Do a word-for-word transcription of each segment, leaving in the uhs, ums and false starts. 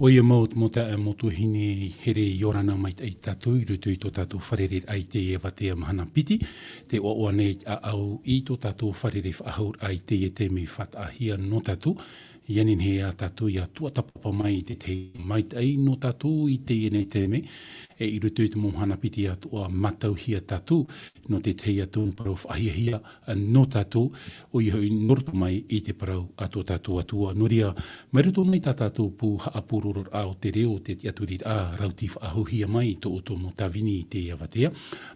ʻOia mau te mau taeaʻe mau tuahine, here ʻia ora na maitaʻi tātou i roto i tō tātou fārereiraʻa i teie avatea mahana piti. Tē ʻoaʻoa nei te ʻāʻau i tō tātou fārerei faʻahouraʻa i teie taime i faʻataʻahia nō tātou. ʻIa nehenehe ā tātou ʻia tuatāpapa mai i te tahi maitaʻi nō tātou i teie nei taime, e i roto i te mau mahana piti atoʻa mātauhia tātou nō te tahi atu parau faʻahiahia nō tātou, ʻoia hoʻi nō roto mai i te parau a tō tātou Atua. Nō reira, mai roto mai tā tātou pū haʻapūrororaʻa o te reo, te tiʻaturiraʻa, rauti faʻahouhia mai i tō ʻoutou mau tāvini i teie avatea.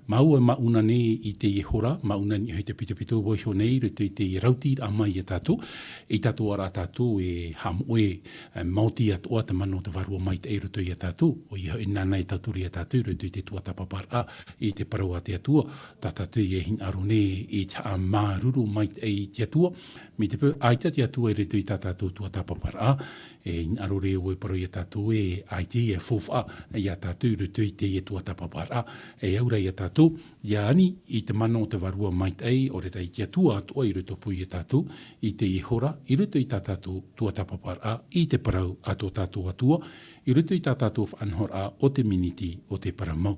Māua e māʻuna nei i teie hora, māʻuna nei hoʻi te pitopito, vaiiho nei i roto i teie rautiraʻa mai ia tātou, e tātou ʻaore rā tātou e haʻamoʻe, e, maoti atoʻa te mana o te Vārua Maitaʻi i roto ia tātou, ʻoia hoʻi nāna e tauturu ia tātou i roto i te tuatāpaparaʻa i te parau a te Atua, tā tātou e hinaʻaro nei i te haʻamāuruuru maitaʻi i te Atua, mai te peu, ʻaita te Atua i roto i tā tātou tuatāpaparaʻa, e hinaʻaro ra vau e parau ia tātou ē, ʻaita e faufaʻa ia tātou i roto i teie tuatāpaparaʻa, e au ra ia tātou, ʻia ani i te mana o te Vārua Maitaʻi, ʻaore rā i te Atua atoʻa i rotopū ia tātou, i teie hora, i roto i tā tātou tuatāpaparaʻa, i te parau a tō tātou Atua, i roto i tā tātou faʻanahoraʻa o te miniti o te parau mau.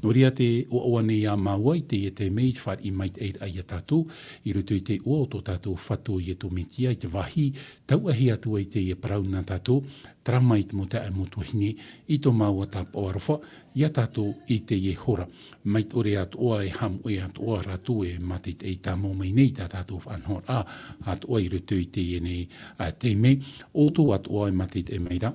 Nō reira tē ʻoaʻoa nei ā māua i teie taime i te fāriʻi maitaʻiraʻa ia tātou, i roto i te iʻoa o tō tātou Fatu Iesu Mesia, i te vāhi tauʻahi atu ai teie parau nā tātou, terā mai te mau taeaʻe mau tuahine, i tō māua tāpaʻo aroha ia tātou i teie hora. Mai te ʻore atoʻa e haʻamoʻe atoʻa rātou e mātaʻitaʻi tāmau mai nei tā tātou faʻanahoraʻa atoʻa i roto i teie nei, ā, taime, ʻoutou atoʻa e mātaʻitaʻi mai ra,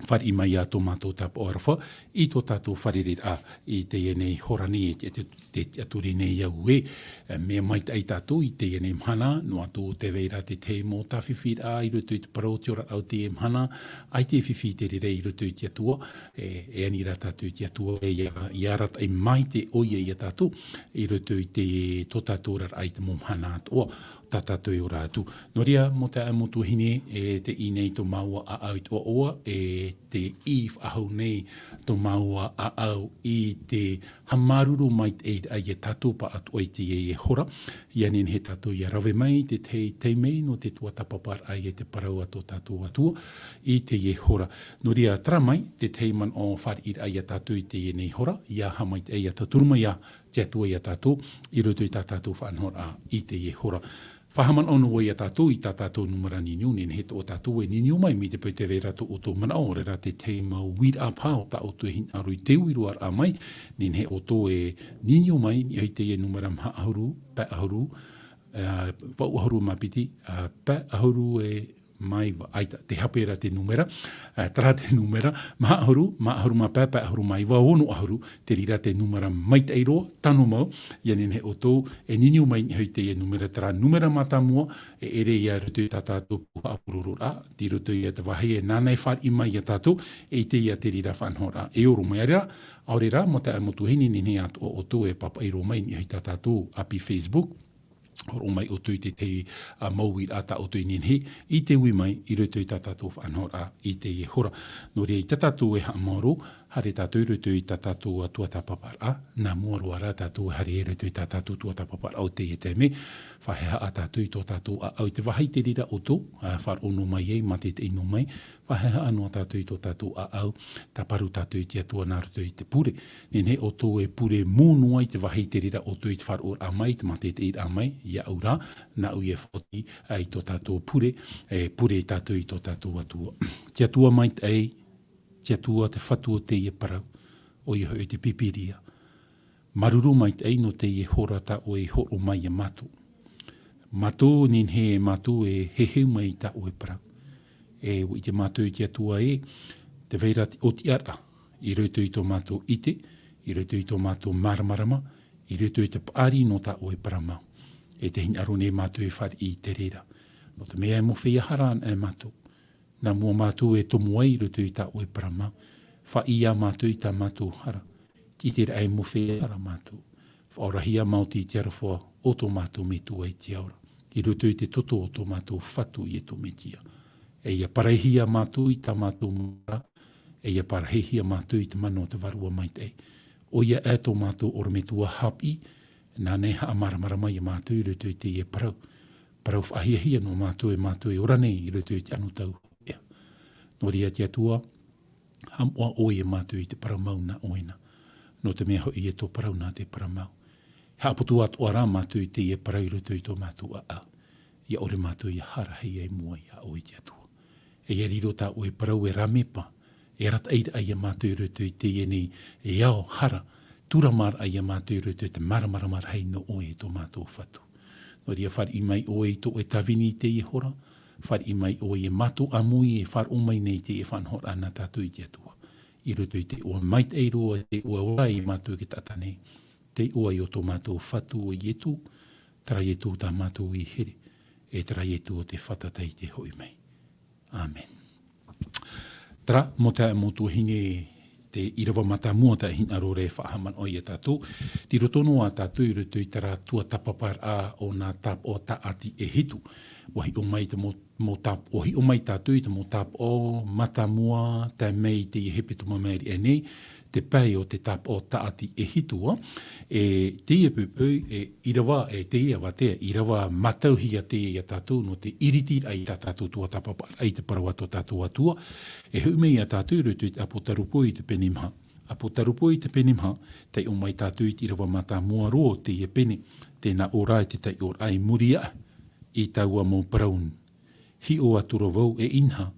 fāriʻi mai ā tō mātou tāpaʻo aroha i tō tātou fārereiraʻa i teie nei hora nei, e te, te, te tiʻaturi nei au ē, e, mea maitaʻi tātou i teie nei mahana, noa atu tē vai ra te tahi mau tāfifiraʻa i roto i te parau o te oraraʻa o teie mahana, ʻaita e fifi te reira i roto i te Atua, e, e ani ra tātou i te Atua, e, ʻia, ʻia arataʻi maitaʻi ʻoia ia tātou, i roto i te, tō tātou oraraʻa i te mau mahana atoʻa, tā tātou e ora atu. Nō reira, mau taeaʻe mau tuahine, e tei nei tō māua ʻāʻau i te ʻoaʻoa, e tei faʻahou nei tō māua ʻāʻau i te haʻamāuruuru maitaʻiraʻa ia tātou pāʻatoʻa i teie hora. ʻIa nehenehe tātou ʻia rave mai i te tahi taime nō te tuatāpaparaʻa i te parau a tō tātou Atua i teie hora. Nō reira, terā mai te tahi manaʻo fāriʻiraʻa ia tātou i teie nei hora, ʻia haʻamaitaʻi ʻia tauturu mai ā te Atua ia tātou, i roto i tā tātou faʻanahoraʻa i teie hora. Faʻahaʻamanaʻo noa ia tātou i tā tātou nūmera niuniu, nehenehe atoʻa tātou e niuniu mai, mai te peu tē vai ra tō ʻoutou manaʻo, ʻaore rā te tahi mau uiraʻa paha o tā ʻoutou e hinaʻaro i te uiuiraʻa mai, nehenehe ʻoutou e niuniu mai, i niʻa i teie nūmera maha ʻahuru, pae ʻahuru, ā, vaʻu ʻahuru mā piti, ā, pae ʻahuru e mā iva, ʻaita, tē hape ra te nūmera, ā, terā te nūmera, maha ʻahuru, maha ʻahuru mā pae, pae ʻahuru mā iva, ono ʻahuru, te reira te nūmera maitaʻi roa, tano mau, ʻia nehenehe ʻoutou e niuniu mai i niʻa i teie nūmera, terā nūmera mātāmua, e ʻere ia i roto i tā tātou pū haʻapūrororaʻa, i roto ia te vāhi e nāna e fāriʻi mai ia tātou, e ʻite ia te reira faʻanahoraʻa, e oro mai. ʻAore rā, ʻaore rā, mau taeaʻe mau tuahine, nehenehe atoʻa ʻoutou e pāpaʻi roa mai i niʻa i tā tātou ʻāpī Facebook, hōroʻa mai ʻoutou i te tahi, ā, mau uiraʻa tā ʻoutou e nehenehe i te ui mai i roto i tā tātou faʻanahoraʻa i teie hora. Nō reira, ʻaita tātou e haʻamaoro, haere tātou i roto i tā tātou tuatāpaparaʻa, nā mua roa rā tātou e haere i roto i tā tātou tuatāpaparaʻa o teie taime, faʻahehaʻa tātou i tō tātou ʻāʻau i te vāhi te reira ʻoutou, ā, faʻaroʻo noa mai ai, mātaʻitaʻi noa mai, faʻahehaʻa noa tātou i tō tātou ʻāʻau, tāparu tātou i te Atua nā roto i te pure. Nehenehe ʻoutou e pure mū noa i te vāhi te reira ʻoutou i te faʻaroʻoraʻa mai, i te mātaʻitaʻiraʻa mai, iāʻu rā, nāʻu e faʻaoti, ā, i tō tātou pure, e pure tātou i tō tātou Atua. Te Atua maitaʻi, te Atua te Fatu o teie parau, ʻoia hoʻi te Pīpīria. Māuruuru maitaʻi nō teie hora tā ʻoe i hōroʻa mai ia mātou. Mātou, nehenehe mātou e heheu mai i tā ʻoe parau. E ʻua ʻite mātou te Atua ē, tē vai ra te ʻōtiʻaraʻa, i roto i tō mātou ʻite, i roto i tō mātou māramarama, i roto i te paʻari nō tā ʻoe parau mau. E tē hinaʻaro nei mātou e fāriʻi i te reira. Nō te mea e mōhia hara anaʻe mātou. Nā mua mātou e tomo ai i roto i tā ʻoe parau mau. Faʻaʻī ia mātou i tā mātou hara. Te ʻiteraʻa e mōhia hara mātou. Faʻaorahia mātou i te aroha o tō mātou Metua i te ao ra. I roto i te toto o tō mātou Fatu Iesu Mesia. E ʻia parahihia mātou i tā mātou mau maramarama. E ʻia parahihia mātou i te mana o te Vārua Maitaʻi. ʻOia ē tō mātou ʻorometua haʻapiʻi, nāna e haʻamāramarama ia mātou i roto i teie parau. Parau faʻahiahia nō mātou e mātou e ora nei i roto i te anotau. Nō reira te Atua, Haʻamoʻa ʻoe ia mātou i te parau mau nā ʻoe na. Nō te mea hoʻi e tō parau nā te parau mau. Haʻaputu atoʻa rā mātou i teie parau i roto i tō mātou ʻāʻau. ʻIa ʻore mātou ʻia hara hei i mua iā ʻoe te Atua. E ʻia riro tā ʻoe parau e rāmepa, e arataʻiraʻa ia mātou i roto i teie nei, e ao hara, tūramaraʻa ia mātou i roto i te māramarama rahi nō ʻoe e tō mātou Fatu. Nō reira fāriʻi mai ʻoe i tō ʻoe tāvini i teie hora, fāriʻi mai ʻoe i mātou ʻāmui e faʻaroʻo mai nei i teie faʻanahoraʻa nā tātou i te Atua. I roto i te iʻoa maitaʻi roa, te iʻoa ora ia mātou i te taʻata nei, te iʻoa o tō mātou Fatu ʻo Ietu, terā Ietu tā mātou i here, e terā Ietu o te fātata i te hoʻi mai. Amen. Terā, mau taeaʻe mau tuahine, te ʻīrava mātāmua tā e hinaʻaro ra e faʻahaʻamanaʻo iā tātou. Tei roto noa tātou i roto i terā tuatāpaparaʻa o nā tāpaʻo tāʻati e hitu. ʻUa hiʻo mai te mau, mau tāp-, ʻua hiʻo mai tātou i te mau tāpaʻo mātāmua, tae mai i teie hepetoma maʻiri aʻe nei, te pae o te tāpaʻo tāʻati e hitu ā. E teie poʻipoʻi, e ʻīrava, e teie avatea, ʻīrava mātauhia teie iā tātou nō te ʻiritiraʻa i tā tātou tuatāpaparaʻa i te parau a tō tātou Atua. E hoʻi mai iā tātou i roto i te ʻApotarupo i te pene maha. ʻApotarupo i te pene maha, taiʻo mai tātou i te ʻīrava mātāmua roa o teie pene, tē nā ʻō ra i te taiʻoraʻa i muri aʻe, i taua mau parau. Hiʻo atura vau e inaha,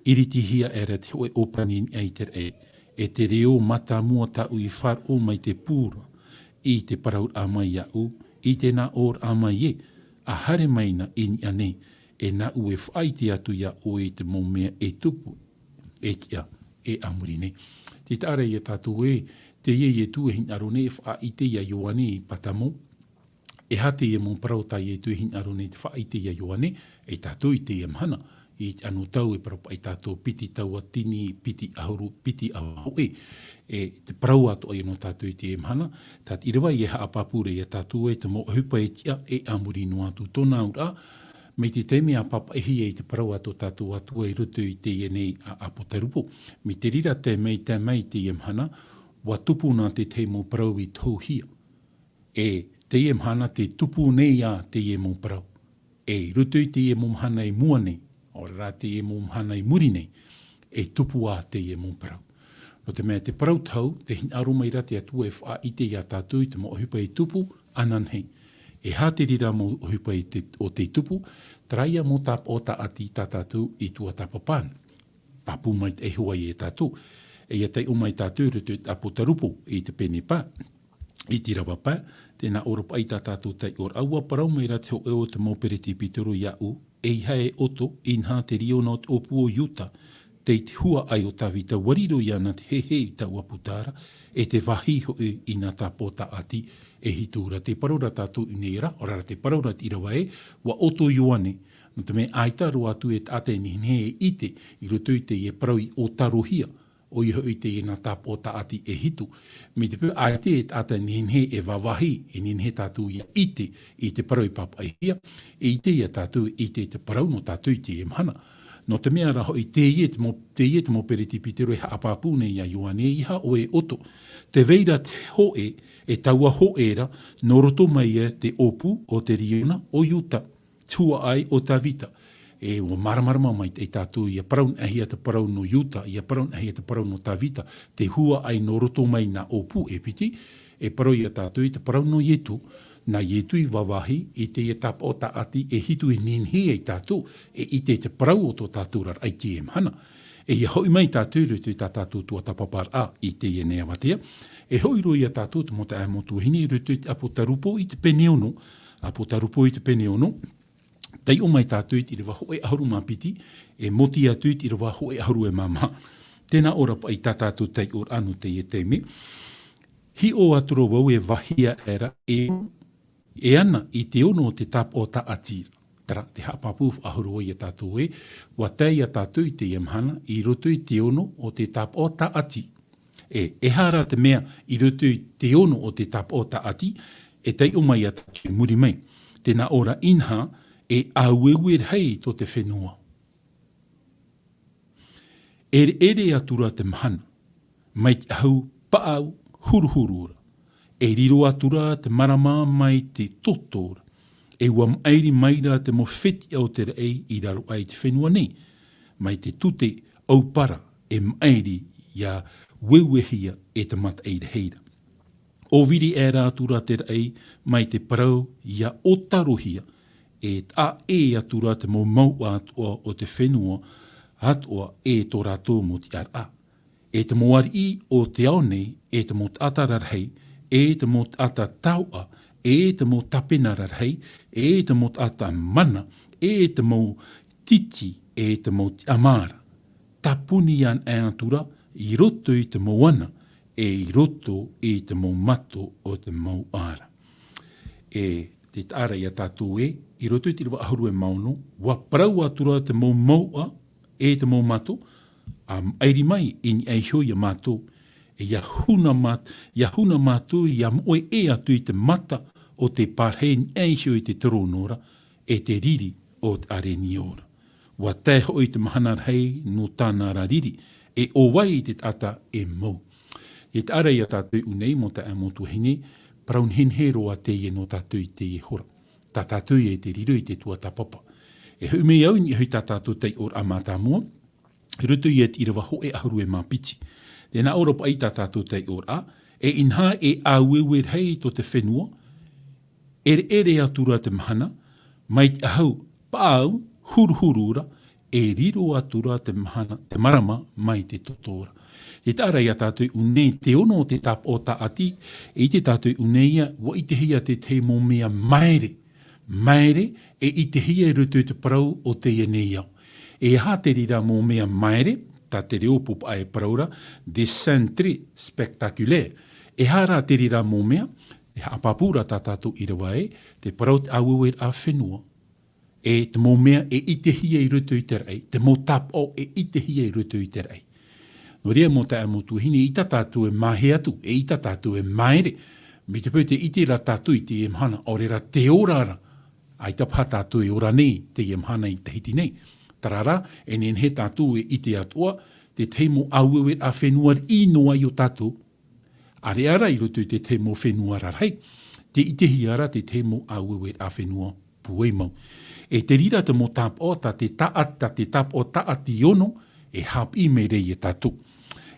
ʻiritihia aʻera te hōʻē ʻōpani i niʻa i te raʻi, e te reo mātāmua tāʻu i faʻaroʻo mai te pū ra, i te parauraʻa mai iāʻu, i te nā ʻōraʻa mai ē, ʻa haere mai na i niʻa nei, e nāʻu e faʻaʻite atu iā ʻoe i te mau mea e tupu, e tiʻa, e a muri nei. Tē taʻa ra iā tātou ē, teie Ietu e hinaʻaro nei e faʻaʻite iā Ioane i Patamo, E aha teie mau parau tā Ietu e hinaʻaro nei te faʻaʻite iā Ioane, e tātou i teie mahana, i te anotau e parau paʻi tātou piti tauatini, piti ʻahuru, piti ʻahuru hōʻē. E te parau atoʻa ia nō tātou i teie mahana, tā te ʻīrava e haʻapāpū ra iā tātou ē te mau ʻohipa e tiʻa e a muri noa atu tōna auraʻa, mai te taime a pāpaʻihia i te parau a tō tātou Atua i roto i teie nei ʻĀpotarupo. Mai te reira tae mai, tae mai i teie mahana, ʻua tupu nā te tahi mau parau i tohuhia. E teie mahana tē tupu nei ā teie mau parau. E i roto i teie mau mahana i mua nei, ʻaore rā teie mau mahana i muri nei, e tupu ā teie mau parau. Nō te mea te parau tau, tē hinaʻaro mai ra te Atua e faʻaʻite iā tātou i te mau ʻohipa e tupu, ananahi. E aha te reira mau ʻohipa i te, o tei tupu, terā ia mau tāpaʻo tāʻati tā tātou i tuatāpapa. Pāpū mai te Atua iā tātou. E ʻia taiʻo mai tātou i roto i te ʻĀpotarupo i te pene pae, i te ʻīrava pae, tē nā ʻō ra paʻi tā tātou taiʻoraʻa, ʻua parau mai ra te hōʻē o te mau peretipitero iāʻu, ʻeiaha e ʻoto, inaha te riona o te ʻōpū o Iuta, tei te huaʻai o Tavita, ʻua riro iāna te hehē i taua puta ra, e te vāhi hoʻi i nā tāpaʻo tāʻati e hitu ra. Tē parau ra tātou i ʻō nei ra, ʻaore rā tē parau ra te ʻīrava ē, ʻua ʻoto Ioane, nō te mea ʻaita roa atu e taʻata e nehenehe e ʻite i roto i teie parau i ʻōtarohia, ʻoia hoʻi teie nā tāpaʻo tāʻati e hitu. Mai te peu ʻaita e taʻata e nehenehe e vāvāhi, e nehenehe tātou ʻia ʻite i te parau i pāpaʻihia, e ʻite iā tātou, e ʻite i te parau nō tātou i teie mahana. Nō te mea rā hoʻi, teie te mau, teie te mau peretipitero e haʻapāpū nei iā Ioane, ʻeiaha ʻoe e ʻoto. Tē vai ra te hōʻē, e taua hōʻē ra, nō roto mai ia te ʻōpū o te riona o Iuta, te huaʻai o Tavita. E ʻua māramarama mai te, tātou ʻia parau-naʻi-hia te parau nō Iuta, ʻia parau-naʻi-hia te parau nō Tavita, te huaʻai nō roto mai nā ʻōpū e piti, e parau iā tātou i te parau nō Ietu, nā Ietu i vāvāhi i teie tāpaʻo tāʻati e hitu e nehenehe ai tātou e ʻite i te parau o tō tātou oraraʻa i teie mahana. E ʻia hoʻi mai tātou i roto i tā tātou tuatāpaparaʻa i teie nei avatea, e hoʻi roa iā tātou te mau taeaʻe mau tuahine i roto i te ʻĀpotarupo i te pene ono, ʻĀpotarupo i te pene ono, taiʻo mai tātou i te ʻīrava hōʻē ʻahuru mā piti, e mōtī atu i te ʻīrava hōʻē ʻahuru e mā maha. Tē nā ʻō ra paʻi tā tātou taiʻoraʻa nō teie taime. Hiʻo atura vau e vāhi aʻera e, e ana i te ono o te tāpaʻo tāʻati. Terā, te haʻapāpū faʻahou iā tātou ē, ʻua tae iā tātou i teie mahana, i roto i te ono o te tāpaʻo tāʻati. E, e aha rā te mea i roto i te ono o te tāpaʻo tāʻati, e taiʻo mai iā tātou i muri mai. Tē nā ʻō ra inaha, e ʻāueue rahi tō te fenua. E ʻereʻere atura te mahana, mai te ʻahu paʻau huruhuru ra. E riro atura te marama mai te toto ra. E ʻua maʻiri mai ra te mau fetiʻa o te raʻi i raro aʻe i te fenua nei. Mai te tute ʻaupara e maʻiri ia ueuehia e te mataʻi rahi ra. ʻO viri aʻera atu ra te raʻi mai te parau ia ʻotarohia, e taʻa ʻē atu ra te mau mouʻa atoʻa o te fenua atoʻa e tō rātou mau tiʻaraʻa. E te mau ariʻi o te ao nei, e te mau taʻata rarahi, e te mau taʻata taoʻa, e te mau tāpena rarahi, e te mau taʻata mana, e te mau titi, e te mau tiʻamāra. Tāpuni anaʻe atu ra i roto i te mau ana, e i roto i te mau mato o te mau ara. E te taʻa ra ia tātou ē, i roto i te ʻīrava ʻahuru e mā ono, ʻua parau atu ra te mau mouʻa, e te mau mato, ʻa maʻiri mai i niʻa iho ia mātou, e ia huna māt-, ia huna mātou, ia moʻe ʻē atu i te mata o te parahi i niʻa iho i te torono ra, e te riri o te ʻarenio ra. ʻUa tae hoʻi te mahana rahi nō tāna ra riri, e ʻo vai te taʻata e mou. E taʻa ra ia tātou i ʻū nei, mau taeaʻe mau tuahine, parau nehenehe roa teie nō tātou i teie hora. Tā tātou e te riro i te tuatāpapa. E hoʻi mai au i niʻa iho i tā tātou taiʻoraʻa mātāmua, i roto ia i te ʻīrava hōʻē ʻahuru e mā piti. Tē nā ʻō ra paʻi tā tātou taiʻoraʻa, e inaha e ʻāueue rahi tō te fenua, ʻereʻere atu ra te mahana, mai te ʻahu paʻau, huruhuru ra, e riro atu ra te mahana, te marama mai te toto ra. Te taʻa ra ia tātou i ʻū nei, te ono o te tāpaʻo tāʻati, e ʻite tātou i ʻū nei ia, ʻua ʻitehia te tahi mau mea maere, maere, e ʻitehia i roto i te parau o teie nei ao. E aha te reira mau mea maere, tā te reo pōpaʻa e parau ra, des scènes très spectaculaires. E aha rā te reira mau mea, e haʻapāpū ra tā tātou ʻīrava ē, te parau te ʻāueueraʻa fenua, e te mau mea e ʻitehia i roto i te raʻi, te mau tāpaʻo e ʻitehia i roto i te raʻi. Nō reira, mau taeaʻe mau tuahine, ʻaita tātou e māhea atu, e ʻaita tātou e maere, mai te peu tē ʻite ra tātou i teie mahana, ʻaore rā tē ora ra, ʻaita paha tātou e ora nei, teie mahana i Tahiti nei. Terā rā, e nehenehe tātou e ʻite atoʻa, te tahi mau ʻāueueraʻa fenua riʻi noa iho tātou, ʻāreʻa rā i roto i te tahi mau fenua rarahi, tē ʻitehia ra te tahi mau ʻāueueraʻa fenua pūai mau. E te reira te mau tāpaʻo, tā te taʻa-, tā te tāpaʻo tāʻati ono, e haʻapiʻi mai ra ia tātou.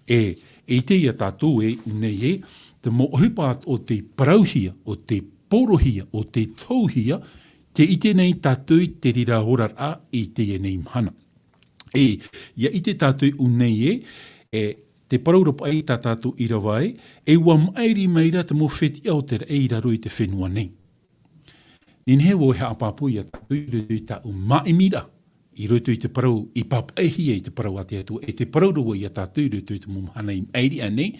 E, e ʻite ia tātou ē, ʻū nei ē, te mau ʻohipa o tei parauhia, o tei porohia, o tei tauhia, tē ʻite nei tātou i te reira oraraʻa i teie nei mahana. E, ʻia ʻite tātou i ʻū nei ē, e, te parau ra paʻi tā tātou ʻīrava ē, e ʻua maʻiri mai ra te mau fetiʻa o te raʻi i raro i te fenua nei. Nehenehe vau e haʻapāpū ia tātou i roto i tāʻu māʻimiraʻa, i roto i te parau i pāpaʻihia i te parau a te Atua, e te parau ra vau ia tātou i roto i te mau mahana i maʻiri aʻe nei,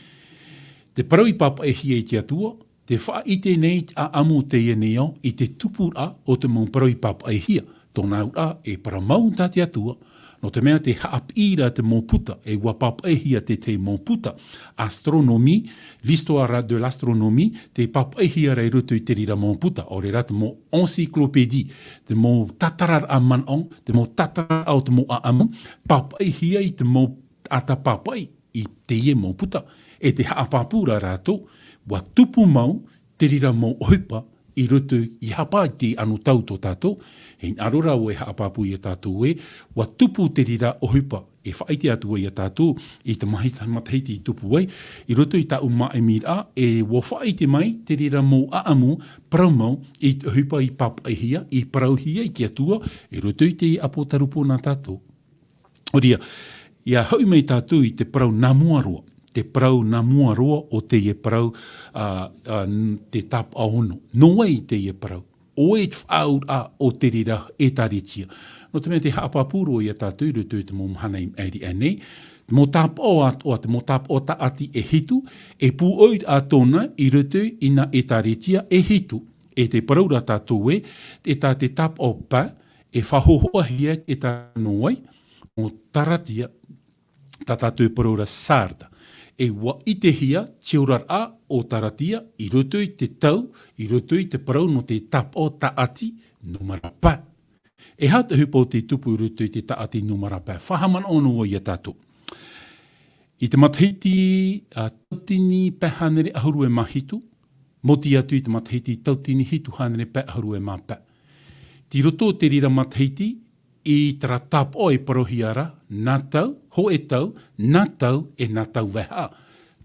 te parau i pāpaʻihia i te Atua, tē faʻaʻite nei te ʻāʻamu o teie nei ao i te tupuraʻa o te mau parau i pāpaʻihia, tōna auraʻa e parau mau tā te Atua, nō te mea tē haʻapiʻi ra te mau puta, e ʻua pāpaʻihia te tahi mau puta, astronomie, l'histoire de l'astronomie, tē pāpaʻihia ra i roto i te reira mau puta, ʻaore rā te mau encyclopédie, te mau tātararaʻa manaʻo, te mau tātararaʻa o te mau ʻāʻamu, pāpaʻihia i te mau taʻata pāpaʻi i teie mau puta, e tē haʻapāpū ra rātou, ʻua tupu mau te reira mau ʻohipa i roto i hapa i te anotau tō tātou, e hinaʻaro rā vau e haʻapāpū ia tātou ē, ʻua tupu te reira ʻohipa, e faʻaʻite atu ai ia tātou i te mahi-, matahiti i tupu ai, i roto i tāʻu māʻimiraʻa, e ʻua faʻaʻite mai te reira mau ʻāʻamu, parau mau, i te ʻohipa i pāpaʻihia, i parauhia i te Atua, i roto i te ʻāpōtarupo nā tātou. ʻOia, ʻia hoʻi mai tātou i te parau nā mua roa, te parau nā mua roa o teie parau, ā, ā, n-, te tāpaʻo ono. Nō vai teie parau? ʻO vai te faʻaauraʻa o te reira ʻētāretia? Nō te mea tē haʻapāpū roa ia tātou i roto i te mau mahana i maʻiri aʻe nei, te mau tāpaʻo atoʻa, te mau tāpaʻo tāʻati e hitu, e pūʻoi ra tōna i roto i nā ʻētāretia e hitu. E tē parau ra tātou ē, e tā te tāpaʻo pain, e faʻahōhoʻahia e tā nō vai, mau taratia, tā tātou e parau ra sarde. E ʻua ʻitehia te oraraʻa o taratia i roto i te tau, i roto i te parau nō te tāpaʻo tāʻati nūmera pain. E aha te ʻohipa o tei tupu i roto i te tāʻati nūmera pain? Faʻahaʻamanaʻo noa ia tātou. I te matahiti, ā, tauatini pae hānere ʻahuru e mā hitu, maoti atu i te matahiti tauatini hitu hānere pae ʻahuru e mā pae. Tei roto o te reira matahiti, i terā tāpaʻo e parauhia ra, nā tau, hōʻē tau, nā tau, e nā tau vaha.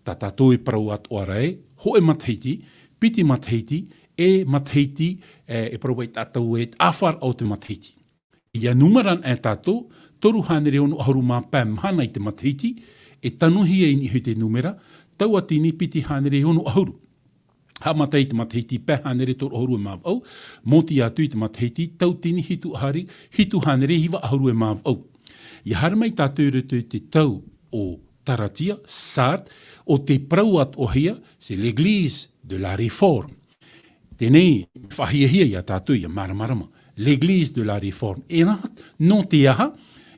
Tā tātou e parau atoʻa ra ē, hōʻē matahiti, piti matahiti, e matahiti, e, e parau ai tātou ē, te ʻāfaraʻa o te matahiti. ʻIa nūmera anaʻe tātou, toru hānere ono ʻahuru mā pae mahana i te matahiti, e tanuhia i niʻa i te nūmera, tauatini piti hānere ono ʻahuru. Haʻamata i te matahiti pae hānere toru ʻahuru e mā vaʻu, mōtia atu i te matahiti tauatini hitu ʻahuru, hitu hānere iva ʻahuru e mā vaʻu. ʻIa haere mai tātou i roto i te tau o Taratia, Sardes, ʻo tē parau atoʻahia, c'est l'église de la réforme. Teie, faʻahiahia ia tātou ʻia māramarama. L'église de la réforme. E nā, nō te aha,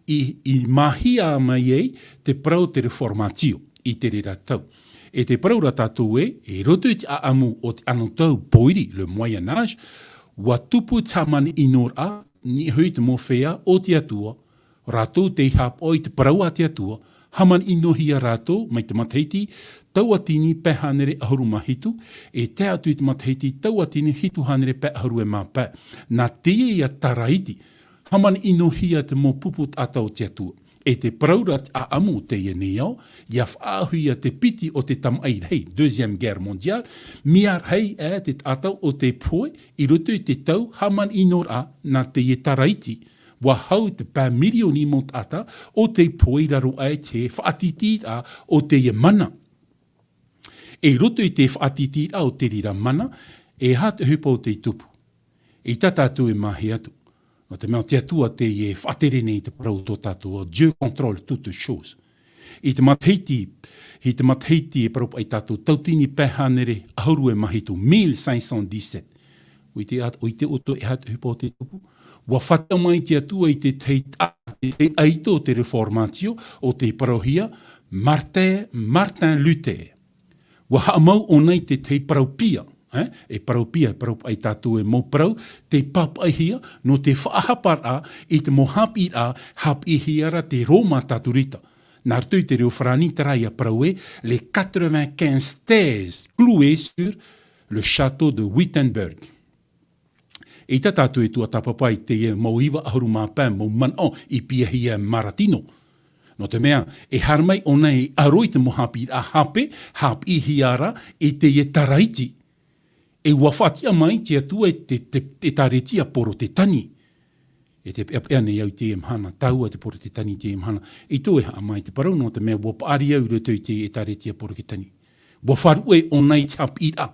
i, i mahia mai ai te parau te reformatio i te reira tau. E tē parau ra tātou ē, i roto i te ʻāʻamu o te anotau pōiri, le Moyen Âge, ʻua tupu te hāmani ʻino ra, niʻa i te mau feiā o te Atua, rātou tei haʻapaʻo i te parau a te Atua, hāmani ʻinohia rātou mai te matahiti tauatini pae hānere ʻahuru mā hitu, e tae atu i te matahiti tauatini hitu hānere pae ʻahuru e mā pae. Nā teie ia Taraiti, hāmani ʻinohia te mau pupu taʻata o te Atua. E tē parau ra te ʻāʻamu o teie nei ao, ʻia faʻaʻauhia te piti o te tamaʻi rahi, Deuxième Guerre mondiale, mea rahi ā te taʻata o tē pohe i roto i te tau hāmani ʻino ra nā teie Taraiti, ʻua hau te pae mirioni mau taʻata o tē pohe i raro aʻe i te faʻatītīraʻa o teie mana. E i roto i te faʻatītīraʻa o te reira mana, e aha te ʻohipa o tei tupu? ʻEita tātou e mahia atu. Nō te mea ʻo te Atua teie e faʻatere nei i te parau tō tātou, Dieu contrôle toutes choses. I te matahiti, i te matahiti e parau paʻi tātou tauatini pae hānere ʻahuru e mā hitu, mille cinq cent dix-sept. ʻUa ʻite ā, ʻua ʻite ʻoutou e aha te ʻohipa o tei tupu? ʻUa faʻatiʻa mai te Atua i te tahi, te tahi ʻaito o te reformatio, ʻo tē parauhia, Martin, Martin Luther. ʻUa haʻamau ʻōna i te tahi parau pia, eh? E parau pia, e parau paʻi tātou e mau parau, tei pāpaʻihia, nō te faʻahaparaʻa i te mau haʻapiʻiraʻa, haʻapiʻihia ra te Roma Tatorita. Nā roto i te reo farāni terā ia parau ē, les quatre-vingt-quinze thèses clouées sur le château de Wittenberg. ʻEita tātou e tuatāpapa i teie mau iva ʻahuru mā pae mau manaʻo i piahia e Maratino. Nō te mea, e haere mai ʻōna i ʻaro i te mau haʻapiʻiraʻa hape, haʻapiʻihia ra i teie Taraiti. E ʻua faʻatiʻa mai te Atua i te, te, te ʻĒtārētia Porotetani. E tē peʻapeʻa nei au i teie mahana, tāua te Porotetani i teie mahana. ʻEita e haʻamau i te parau, nō te mea ʻua paʻari au i roto i te ʻĒtārētia Porotetani. ʻUa faʻaruʻe ʻōna i te haʻapiʻiraʻa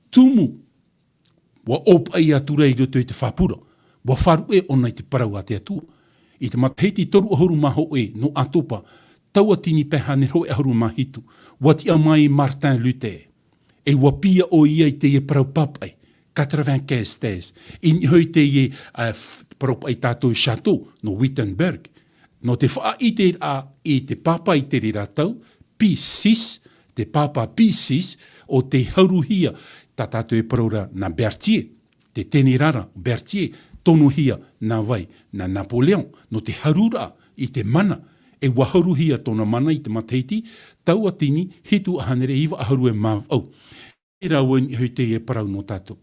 tumu. ʻUa ʻōpaʻi atu ra i roto i te fāpura. ʻUa faʻaruʻe ʻōna i te parau a te Atua. I te matahiti toru ʻahuru mā hōʻē nō ʻĀtopa, tauatini pae hānere hōʻē ʻahuru mā hitu, ʻua tiʻa mai Martin Luther. E ʻua pia ʻoia i teie parau pāpaʻi, quatre-vingt-quinze thèses. I niʻa i teie, ā, f-, parau paʻi tātou château, nō Wittenberg. Nō te faʻaʻiteraʻa i te pāpā i te reira tau, Pie six, te pāpā Pie six, ʻo tē hauruhia, tā tātou e parau ra nā Berthier, te tenera ra, Berthier, tonohia nā vai, nā Napoléon, nō te haruraʻa i te mana, e ʻua hauruhia tōna mana i te matahiti, tauatini, hitu hānere iva ʻahuru e mā vaʻu. Terā vau i niʻa i teie parau nō tātou.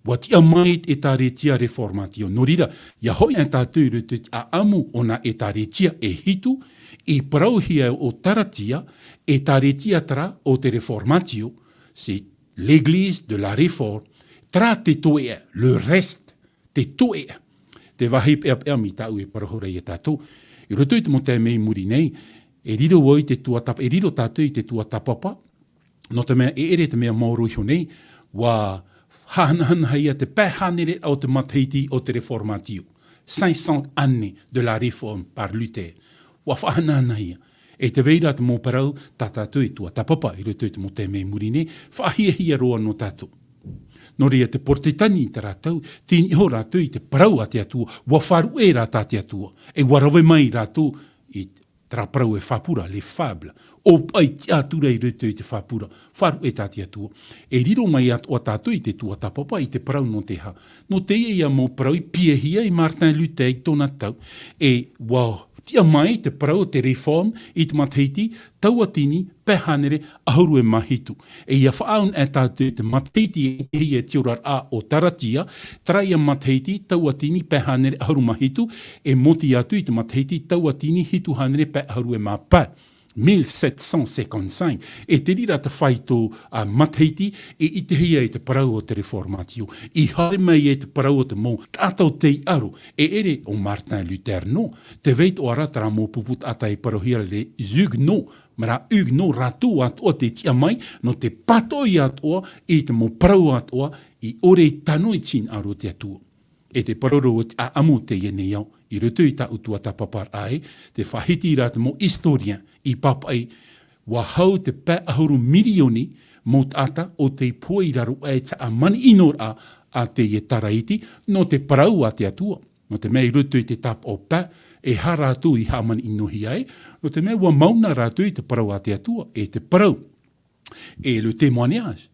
ʻUa tiʻa mai te ʻĒtārētia Reformatio. Nō reira, ʻia hoʻi anaʻe tātou i roto i te ʻāʻamu o nā ʻĒtārētia e hitu, i parauhia ʻo Taratia, ʻĒtārētia terā o te Reformatio, c'est l'église de la Réforme, terā te toeʻa, le reste, te toeʻa. Te vāhi peʻapeʻa mai tāʻu e parau ra ia tātou. I roto i te mau taime i muri nei, e riro vau i te tuatāpa-, e riro tātou i te tuatāpapa, nō te mea e ʻere te mea maoro iho nei, ʻua faʻahanahanahia te pae hānere o te matahiti o te Reformatio. Cinq cents années de la Réforme par Luther. ʻUa faʻahanahanahia. E tē vai ra te mau parau, tā tātou e tuatāpapa, i roto i te mau taime i muri nei, faʻahiahia roa nō tātou. Nō reira te Porotetani i terā tau, tei niʻa iho rātou i te parau a te Atua, ʻua faʻaruʻe rā tā te Atua, e ʻua rave mai rātou i terā parau e fāpura, les fables, ʻōpaʻi tiʻa atu ra i roto i te fāpura, faʻaruʻe tā te Atua. E riro mai atoʻa tātou i te tuatāpapa i te parau nō te aha. Nō teie ia mau parau i piahia e Martin Luther i tōna tau, e ʻua Tiʻa mai te parau o te Réforme i te matahiti tauatini pae hānere ʻahuru e mā hitu. E ʻia faʻaau anaʻe tātou i te matahiti e ʻitehia e te oraraʻa o Taratia, terā ïa matahiti tauatini pae hānere ʻahuru mā hitu, e mōtī atu i te matahiti tauatini hitu hānere pae ʻahuru e mā pae. Mille sept cent cinquante-cinq. E te reira te fāito, ā, matahiti i ʻitehia e te parau o te Réformatio. I haere mai e te parau o te mau taʻata o tei aro, e ʻere ʻo Martin Luther noa. Tē vai atoʻa ra terā mau pupu taʻata i parauhia ra les Huguenots, mā rā Huguenots rātou atoʻa tei tiʻa mai, nō te pātoʻi atoʻa i te mau parau atoʻa i ʻore i tano i te hinaʻaro o te Atua. E te parau ra ʻo te ʻāʻamu o teie nei ao, i roto i tāʻu tuatāpaparaʻa ē, tē faʻahiti ra te mau historien i pāpaʻi, ʻua hau te pae ʻahuru mirioni mau taʻata ʻo tei pohe i raro aʻe i te hāmani ʻino ra a teie taraiti, nō te parau a te Atua. Nō te mea i roto i te tāpaʻo pae, e aha rātou i hāmani ʻinohia ai, nō te mea ʻua mauna rātou i te parau a te Atua, e te parau. Et le témoignage.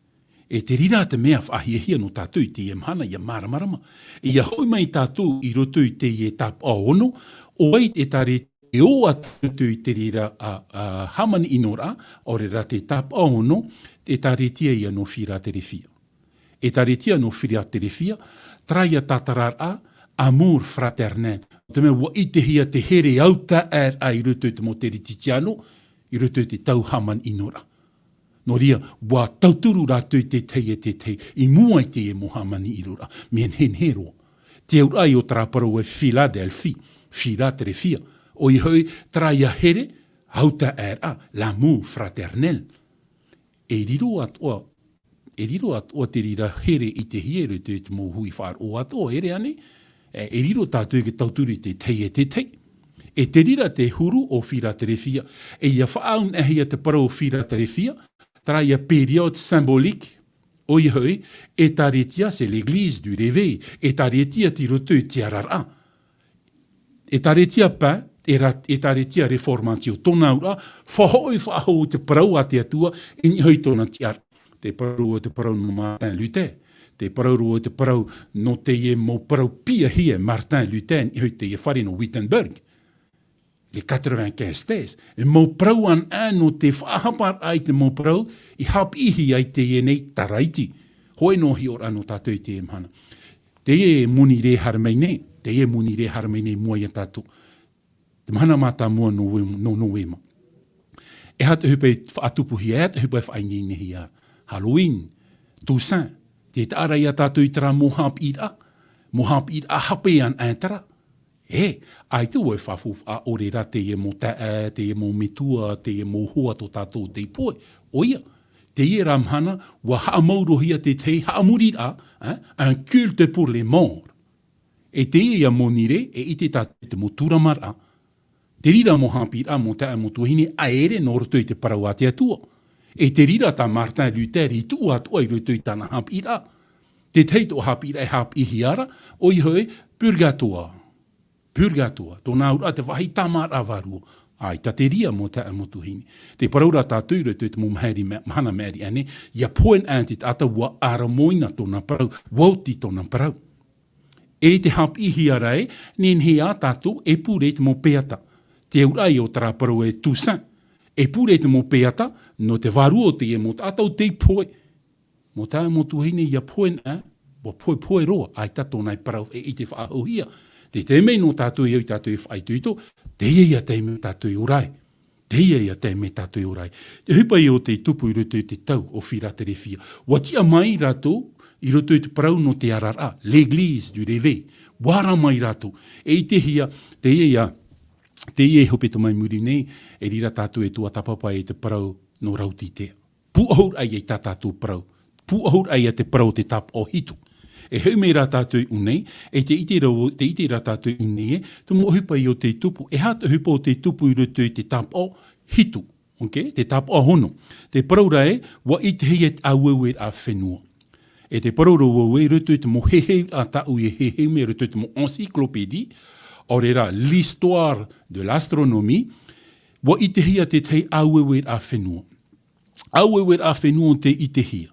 E te reira te mea faʻahiahia nō tātou i teie mahana, ʻia māramarama. ʻIa hoʻi mai tātou i roto i teie tāpaʻo ono, ʻo vai e tārētia e ō atu i te reira a, a, hāmani ʻino ra, ʻaore rā te tāpaʻo ono, e tārētia ïa nō Firaterefia. E tārētia nō Firaterefia, terā ïa tātararaʻa, amour fraternel. Te mea ʻua ʻitehia te here autaʻa i roto i te mau Teretitiano, i roto i te tau hāmani ʻino ra. Nō reira, ʻua tauturu rātou i te tahi e te tahi, i mua i teie mau hāmani ʻino ra, mea nehenehe roa. Te auraʻa ïa o terā parau e Philadelphie, Firaterefia. ʻOia hoʻi, terā ïa here, autaʻa, l'amour fraternel. E riro atoʻa, e riro atoʻa te reira here i ʻitehia i roto i te mau hui faʻaroʻo atoʻa, ʻere ānei? E, e riro tātou i te tauturu i te tahi e te tahi. E te reira te huru o Firaterefia, e ʻia faʻaau anaʻe hia te parau o Firaterefia, terā ïa période symbolique, ʻoia hoʻi, ʻētārētia, c'est l'église du réveil, ʻētārētia tei roto i te araraʻa. ʻĒtārētia pae, e ra-, ʻētārētia Reformatio, tōna auraʻa, faʻahoʻi faʻahou i te parau a te Atua, i niʻa hoʻi tōna tiʻaraʻa. Te parau ra ʻo te parau nō Martin Luther. Te parau ra ʻo te parau nō teie mau parau piʻihia e Martin Luther, i niʻa hoʻi teie fare nō Wittenberg. Les quatre-vingt-quinze thèses. E mau parau anaʻe nō te faʻahaparaʻa i te mau parau, i haʻapiʻihia ai teie nei taraiti. Hōʻē noa hiʻoraʻa nō tātou i teie mahana. Teie moni rē haere mai nei, teie moni rē haere mai nei i mua ia tātou. Te mahana mātāmua nō Novema, nō Novema. E aha te ʻohipa i faʻatupuhia, e aha te ʻohipa i faʻaineinehia? Halloween, Toussaint, tē taʻa ra ia tātou i terā mau haʻapiʻiraʻa, mau haʻapiʻiraʻa hape anaʻe terā. E, ʻaita vau e faʻaʻore ra teie mau taeaʻe, teie mau metua, teie mau hoa tō tātou tei pohe. ʻOia, teie rā mahana, ʻua haʻamauruhia te tahi haʻamoriraʻa, hein, un culte pour les morts. E teie ïa moni rē, e ʻite tātou i te mau tūramaraʻa. Te reira mau haʻapiʻiraʻa, mau taeaʻe, mau tuahine, ʻaita e ʻere nō roto i te parau a te Atua. E te reira tā Martin Luther i tuʻu atoʻa i roto i tāna haʻapiʻiraʻa. Te tahi atoʻa haʻapiʻiraʻa e haʻapiʻihia ra, ʻoia hoʻi, purgatoire. Purgatoire. Tōna auraʻa te vāhi tāmāraʻa vārua. ʻAita te reira mau taeaʻe, mau tuahine. Tē parau ra tātou i roto i te mau mahere ma-, mahana maʻiri ānei, ʻia pohe anaʻe te taʻata ʻua ʻāramoina tōna parau, ʻua oti tōna parau. E te haʻapiʻihia ra ē, nehenehe ā tātou e pure i te mau peata. Te auraʻa ïa o terā parau e Toussaint. E pure i te mau peata, nō te vārua o teie mau taʻata ʻo tei pohe. Mau taeaʻe, mau tuahine, ʻia pohe anaʻe, ʻua pohepohe roa, ʻaita tōna e parau e ʻite faʻahouhia. Te taime nō tātou e au ia tātou e faʻaitoito, teie ïa taime tātou e ora ai. Teie ïa taime tātou e ora ai. Te ʻohipa ïa o tei tupu i roto i te tau o Firaterefia. ʻUa tiʻa mai rātou i roto i te parau nō te araraʻa, l'église du réveil. ʻUa ara mai rātou. E ʻitehia, teie ïa, teie e hepetoma i muri nei, e reira tātou e tuatāpapa i te parau nō Raotitea. Pūʻohu ra ïa i tā tātou parau. Pūʻohu ra ïa te parau o te tāpaʻo hitu. E hoʻi mai rā tātou i ʻō nei, e te ʻite ra, te ʻite ra tātou i ʻō nei, e, te mau ʻohipa ïa o tei tupu, e aha te ʻohipa o tei tupu i roto i te tāpaʻo hitu, ok? Te tāpaʻo ono. Te parau ra ē, ʻua ʻitehia te ʻāueueraʻa fenua. E te parau ra vau ē, i roto i te mau heheu a tāʻu e heheu mai i roto i te mau encyclopédie, ʻaore rā, l'histoire de l'astronomie, ʻua ʻitehia te tahi ʻāueueraʻa fenua. ʻĀueueraʻa fenua o tei ʻitehia.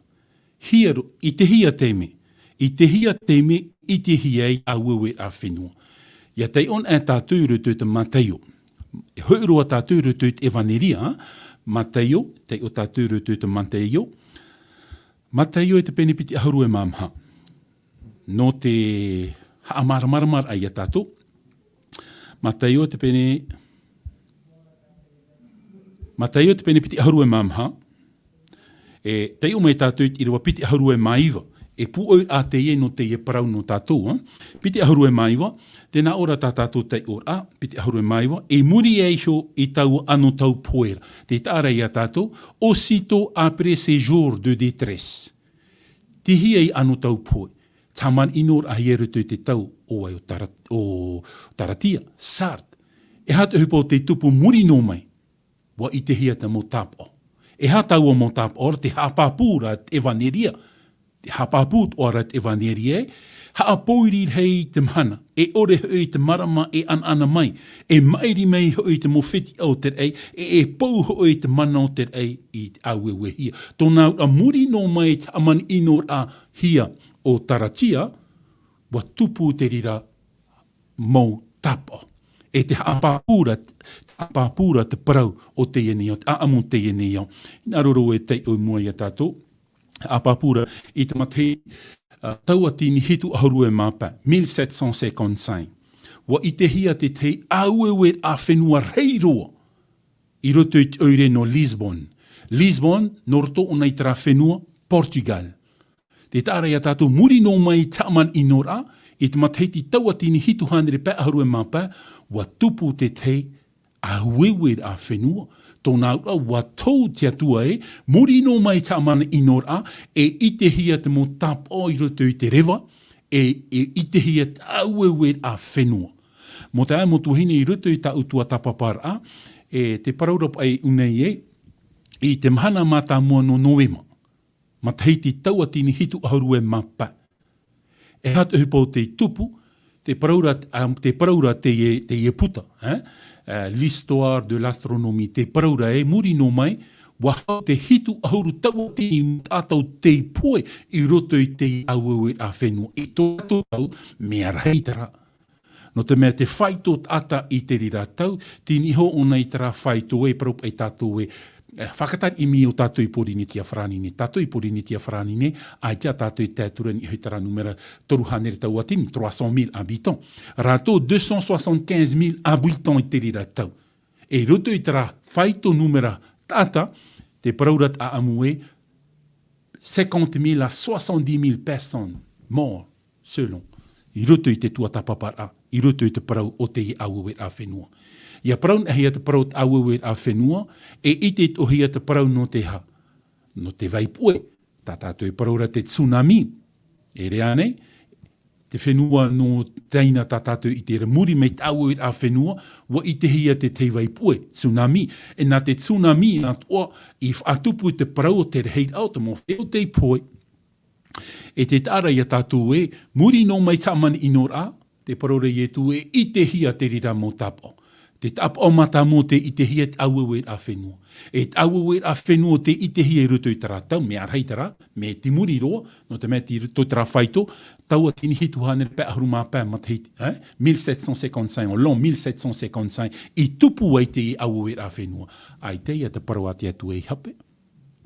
Hiero, ʻitehia taime. ʻItehia taime, ʻitehia ai ʻāueueraʻa fenua. ʻIa taiʻo anaʻe tātou i roto i te Mataio. E hoʻi roa tātou i roto i te Evaneria, Mataio, taiʻo tātou i roto i te Mataio. Mataio e te pene piti ʻahuru e mā maha. Nō te haʻamāramaramaraʻa ia tātou. Mataio te pene, Mataio te pene piti ʻahuru e mā maha. E taiʻo mai tātou i te ʻīrava piti ʻahuru e mā iva. E pūʻoiraʻa teie nō teie parau nō tātou, ā. Piti ʻahuru e mā iva, tē nā ʻō ra tā tātou taiʻoraʻa, piti ʻahuru e mā iva, i muri iho i taua anotau pohe ra. Tē taʻa ra ia tātou, aussitôt après ces jours de détresse. Tei hea e anotau pohe? Te hāmani ʻino ra i roto i te tau ʻo vai ʻo Tara-, ʻo Taratia, Sarde. E aha te ʻohipa o tei tupu muri noa mai? ʻUa ʻitehia te mau tāpaʻo. E aha taua mau tāpaʻo ra, te haʻapāpū ra te Evaneria. Te haʻapāpū atoʻa ra te Evaneria, e haʻapōiri rahi i te mahana, e ʻore hoʻi te marama e ʻanaʻana mai, e maʻiri mai hoʻi te mau fetiʻa o te raʻi, e, e pou hoʻi te mana o te raʻi i te ʻāueuehia. Tōna auraʻa muri noa mai te hāmani ʻino ra hia o Taratia, ʻua tupu te reira mau tāpaʻo. E te haʻapāpū ra, haʻapāpū ra te parau o teie nei ao, te ʻāʻamu o teie nei ao. Hinaʻaro ra e taiʻo i mua ia tātou, haʻapāpū ra i te matahiti, ā, tauatini hitu ʻahuru e mā pae, mille sept cent cinquante-cinq. ʻUa ʻitehia te tahi ʻāueueraʻa fenua rahi roa i roto i te ʻoire nō Lisbon. Lisbon, nō roto ʻōna i terā fenua, Portugal. Tē taʻa ra ia tātou, muri noa mai te hāmani ʻino ra, i te matahiti tauatini hitu hānere pae ʻahuru e mā pae, ʻua tupu te tahi ʻāueueraʻa fenua. Tōna auraʻa, ʻua tau te Atua ē, muri noa mai te hāmani ʻino ra, e ʻitehia te mau tāpaʻo i roto i te reva, e, e ʻitehia te ʻāueueraʻa fenua. Mau taeaʻe, mau tuahine, i roto i tāʻu tuatāpaparaʻa, e te parau ra paʻi ʻō nei ē, i te mahana mātāmua nō Novema, matahiti tauatini hitu ʻahuru e mā pae. E aha te ʻohipa o tei tupu? Te parau ra, ā, te parau ra teie, teie puta, ē? Ā, L'histoire de l'astronomie. Te parau ra ē, muri noa mai, ʻua hau te hitu ʻahuru tauatini taʻata o tei pohe i roto i te ʻāueueraʻa fenua. I tō rātou tau, mea rahi terā. Nō te mea te faito taʻata i te reira tau, tini iho ʻōna i terā faito e parau paʻi tātou ē, e, fakatari ʻimi ʻo tātou i Pōrīnetia Farāni nei, tātou i Pōrīnetia Farāni nei, ʻaita tātou i tae atu ra i niʻa i terā nūmera toru hānere tauatini, trois cent mille habitants. Rātou deux cent soixante-quinze mille habitants i te reira tau. E i roto i terā faito nūmera taʻata, te parau ra te ʻāʻamu ē, cinquante mille à soixante-dix mille personnes mortes, selon. I roto i te tuatāpaparaʻa, i roto i te parau o teie ʻāueueraʻa fenua. ʻIa parau-noa-hia te parau o te ʻāueueraʻa fenua, e ʻite-atoʻa-hia te parau nō te aha? Nō te vai puʻe. Tā tātou e parau ra te tsunami. E ʻere ānei, te fenua nō Taina tā tātou i ʻite ra, muri mai te ʻāueueraʻa fenua, ʻua ʻitehia te tahi vai puʻe, tsunami. E nā te tsunami atoʻa i faʻatupu i te parau o te rahiraʻa o te mau feiā o tei pohe. E tē taʻa ra ia tātou ē, muri noa mai te hāmani ʻino ra, te parau ra Ietu, e ʻitehia te reira mau tāpaʻo. Te tāpaʻo mātāmua tē ʻitehia te ʻāueueraʻa fenua. E te ʻāueueraʻa fenua tē ʻitehia i roto i terā tau, mea rahi terā, mea i muri roa, nō te mea tei roto i terā faito, tauatini hitu hānere pae ʻahuru mā pae matahiti, ē? Mille sept cent cinquante-cinq, ʻo l'an mille sept cent cinquante-cinq, i tupu ai te ʻāueueraʻa fenua. ʻAita ia te parau a te Atua i hape.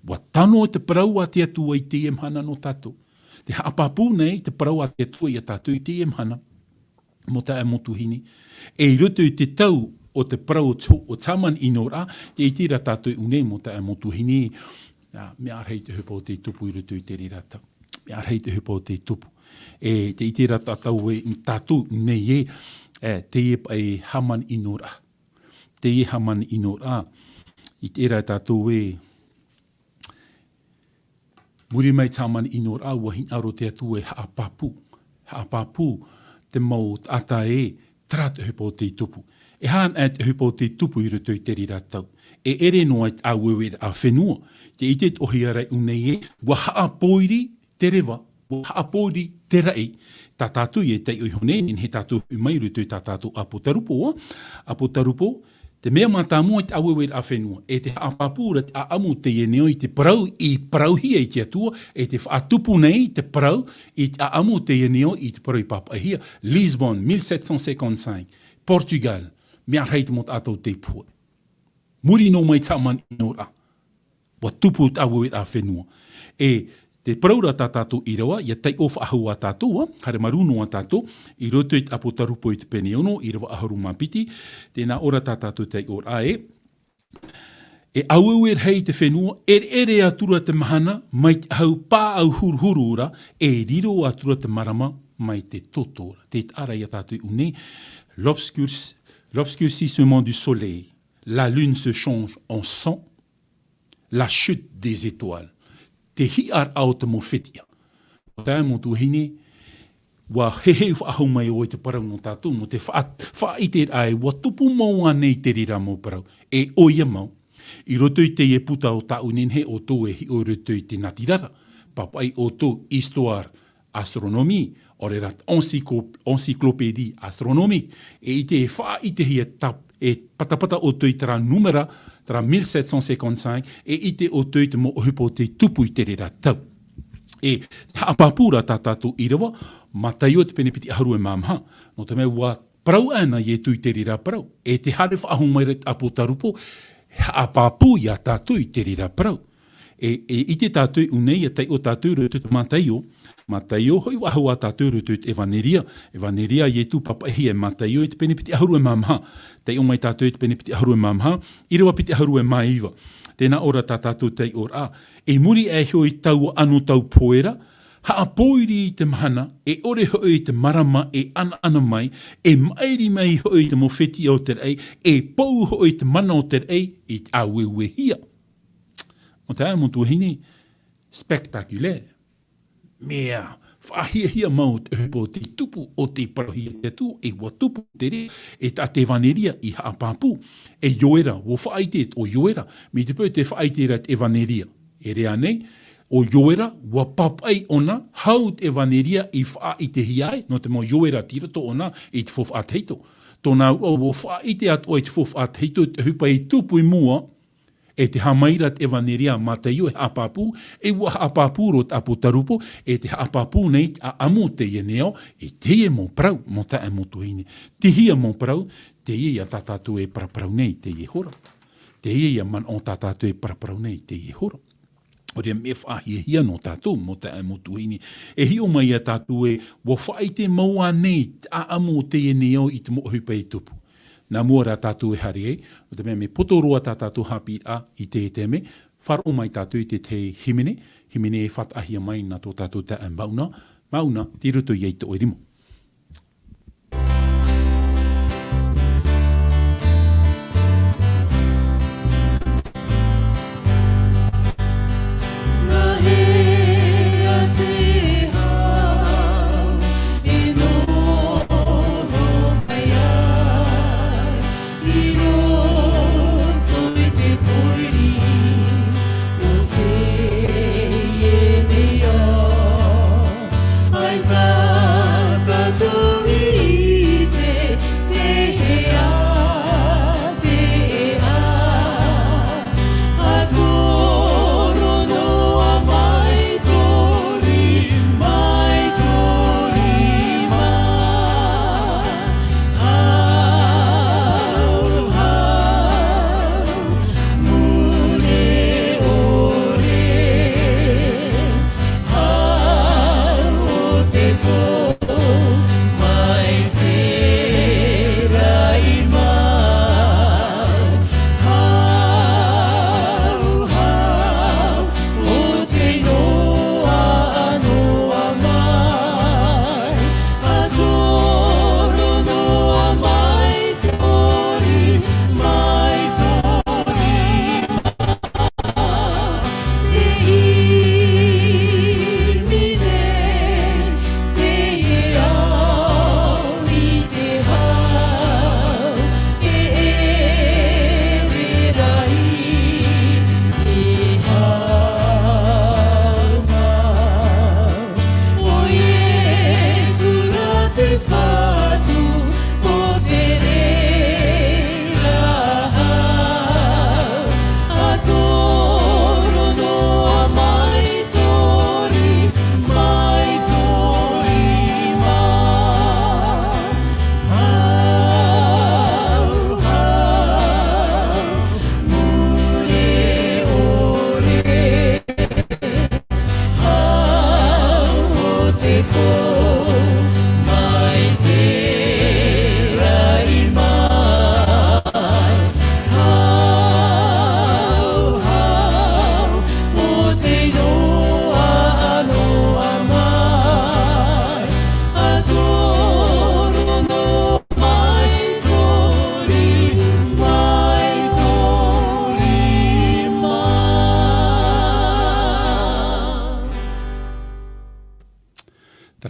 ʻUa tano te parau a te Atua i teie mahana nō tātou. Tē haʻapāpū nei te parau a te Atua ia tātou i teie mahana. Mau taeaʻe, mau tuahine. E i roto i te tau o te parau o te, o te hāmani ʻino ra, tē ʻite ra tātou i ʻō nei, mau taeaʻe, mau tuahine, ā, mea rahi te ʻohipa o tei tupu i roto i te reira tau. Mea rahi te ʻohipa o tei tupu. E tē ʻite ra tātou ē, tātou i ʻō nei ē, e, teie paʻi hāmani ʻino ra. Teie hāmani ʻino ra. I terā tātou ē, muri mai te hāmani ʻino ra, ʻua hinaʻaro te Atua e haʻapāpū. Haʻapāpū te mau taʻata ē, terā te ʻohipa o tei tupu. E aha anaʻe te ʻohipa o tei tupu i roto i te reira tau? E ʻere noa i te ʻāueueraʻa fenua. Tē ʻite-atoʻa-hia ra i ʻō nei ē, ʻua haʻapōiri te reva, ʻua haʻapōiri te raʻi. Tā tātou e taiʻo iho nei, nehenehe tātou e hoʻi mai i roto i tā tātou ʻApotarupo, ā? ʻApotarupo, te mea mātāmua i te ʻāueueraʻa fenua, e te haʻapāpū ra te ʻāʻamu o teie nei ao i te parau i parauhia e te Atua, e tē faʻatupu nei te parau i te ʻāʻamu o teie nei ao i te parau i pāpaʻihia. Lisbon, mille sept cent cinquante-cinq. Portugal, mea rahi te mau taʻata o tei pohe. Muri noa mai te haʻamanaʻo ra. ʻUa tupu te ʻāueueraʻa fenua. E te parau ra tā tātou ʻīrava, ʻia taiʻo faʻahou ā tātou, ā, haere marū noa tātou, i roto i te ʻĀpōtarupo i te pene ono, ʻīrava ʻahuru mā piti, tē nā ʻō ra tā tātou taiʻoraʻa ē, e ʻāueue rahi te fenua, ʻereʻere atura te mahana, mai te ʻahu pāʻau huruhuru ra, e riro atura te marama, mai te toto ra. Tē taʻa ra ia tātou i ʻō nei, l'obscur-, l'obscurcissement du soleil, la lune se change en sang, la chute des étoiles. Te hiʻaraʻa o te mau fetiʻa. Taeaʻe mau tuahine, ʻua heheu faʻahou mai ʻoe i te parau nō tātou, nō te faʻa-, faʻaʻiteraʻa ē, ʻua tupu mau ānei te reira mau parau. E ʻoia mau. I roto i teie puta o tāʻu nei, ʻoutou e hiʻo i roto i te natirara. Papaʻi ʻoutou histoire astronomie, ʻaore rā encyclo-, encyclopédie astronomique, e ʻite e faʻaʻitehia tā-, e patapata ʻoutou i terā numera, terā mille sept cent cinquante-cinq, e ʻite ʻoutou i te mau ʻohipa o tei tupu i te reira tau. E haʻapāpū ra tā tātou ʻīrava, Mataio te pene piti ʻahuru e mā maha, nō te mea ʻua parau ana Ietu i te reira parau. E tē haere faʻahou mai ra te ʻĀpōtarupo, e haʻapāpū ia tātou i te reira parau. E, e ʻite tātou i ʻō nei, ʻia taiʻo tātou i roto i te Mataio. Mataio, hoʻi faʻahou ā tātou i roto i te ʻEvaneria. ʻEvaneria a Ietu papaʻihia e Mataio i te pene piti ʻahuru e mā maha. Taiʻo mai tātou i te pene piti ʻahuru e mā maha, ʻīrava piti ʻahuru e mā iva. Tē nā ʻō ra tā tātou taiʻoraʻa. I muri aʻe iho i taua anotau pohe ra, haʻapōiri i te mahana, e ʻore hoʻi te marama e ʻanaʻana mai, e maʻiri mai hoʻi te mau fetiʻa o te raʻi, e pou hoʻi te mana o te raʻi, i te ʻāueuehia. Mau taeaʻe mau tuahine, spectaculaire. Mea faʻahiahia mau te ʻohipa o tei tupu, o tei parauhia e te Atua, e ʻua tupu te reira, e tā te ʻEvaneria i haʻapāpū. E Ioera, ʻua faʻaʻite ʻo Ioera, mai te peu tē faʻaʻite ra te ʻEvaneria. E riro nei, ʻo Ioera, ʻua papaʻi ʻōna, hau te ʻEvaneria i faʻaʻitehia ai, nō te mea ʻo Ioera tei roto ʻōna i te faufaʻa tahito. Tōna auraʻa, ʻua faʻaʻite atoʻa i te faufaʻa tahito, te ʻohipa i tupu i mua, e tē haʻamāuruuru ra te ʻEvaneria a Mataio e haʻapāpū, e ʻua haʻapāpū roa te ʻĀpōtarupo, e tē haʻapāpū nei te ʻāʻamu o teie nei ao, i teie mau parau, mau taeaʻe mau tuahine. Teie mau parau, teie ia tā tātou e paraparau nei, teie hora. Teie ia manaʻo tā tātou e paraparau nei, teie hora. ʻOia mea faʻahiahia nō tātou, mau taeaʻe mau tuahine. E hiʻo mai ia tātou ē, ʻua faʻaʻite mau ānei te ʻāʻamu o teie nei ao i te mau ʻohipa i tupu. Nā mua rā tātou e haere ai, nō te mea mea poto roa tā tātou haʻapiʻiraʻa i teie taime, faʻaroʻo mai tātou i te tahi hīmene, hīmene e faʻataʻahia mai nā tō tātou taeaʻe Mauna, Mauna, tei roto ia i tō ʻoe rima.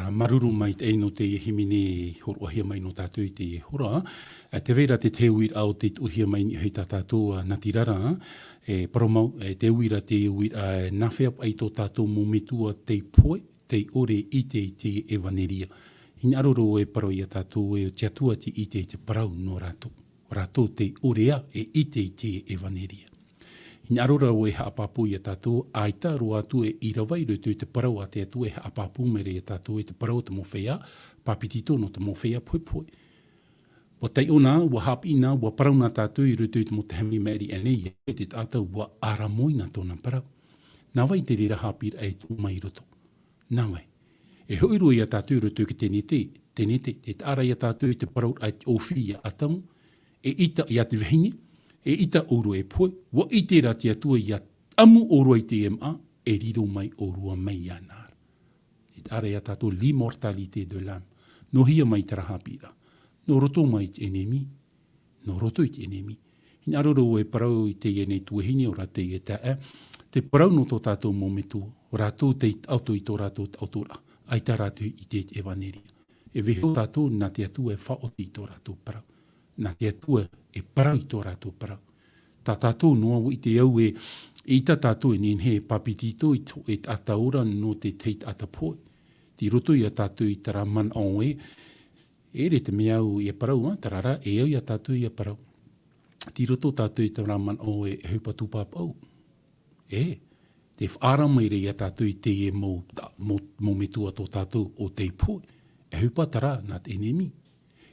Māuruuru maitaʻi nō teie hīmene i hōroʻahia mai nō tātou i teie hora. Ā, tē vai ra te, te uiraʻa o tei tuʻuhia mai i niʻa iho ia tātou, ā, natirara, e parau mau, e te uira, te uiraʻa, e nā hea paʻi tō tātou mau metua tei pohe, tei ʻore i ʻite i te ʻevaneria. Hinaʻaro ra e parau ia tātou ē, ʻo te Atua tei ʻite i te parau nō rātou. Rātou tei ʻore ā e ʻite i te ʻevaneria. Hinaʻaro ra e haʻapāpū ia tātou, ʻaita roa atu e ʻīrava i roto i te parau a te Atua e haʻapāpū mai ra ia tātou e te parau o te mau feiā pāpetito nō te mau feiā pohepohe. ʻUa taiʻo na, ʻua haʻapiʻi na, ʻua parau na tātou i roto i te mau taime maʻiri aʻenei, e te taʻata ʻua ʻāramoina tōna parau. Nā vai te reira haʻapiʻiraʻa e tuʻu mai i roto? Nā vai? E hoʻi roa ia tātou i roto i te Tenete, Tenete, e taʻa ra ia tātou i te parau a te ʻōfī ia Atamu, e ʻita ia te vahine, e ʻita ʻōrua e pohe, ʻua ʻite ra te Atua ʻia ʻamu ʻōrua i teie māʻa, e riro mai ʻōrua mai iāna ra. E taʻa ra ia tātou l'immortalité de l'âme. Nō hea mai terā haʻapiʻiraʻa? Nō roto mai te ʻenemi. Nō roto i te ʻenemi. Hinaʻaro ra e parau i teie nei tuahine, ʻo rā teie taeaʻe, te parau nō tō tātou mau metua, ʻo rātou tei taʻoto i tō rātou taʻotoraʻa, ʻaita rātou i ʻite i te ʻevaneria. E vaiiho tātou, nā te Atua e faʻaoti i tō rātou parau. Nā te Atua e parau i tō rātou parau. Tā tātou noa, ʻua ʻite au ē, eʻita tātou e nehenehe e pāpetito i te hōʻē taʻata ora nō te tahi taʻata pohe. Tei roto ia tātou i terā manaʻo ē, e ʻere te mea au ʻia parau, ā, terā rā, e au ia tātou ʻia parau. Tei roto tātou i terā manaʻo ē, e ʻohipa tūpāpaʻu. E, tē faʻaara mai ra ia tātou i teie mau ta-, mau, mau metua tō tātou ʻo tei pohe. E ʻohipa terā nā te ʻenemi.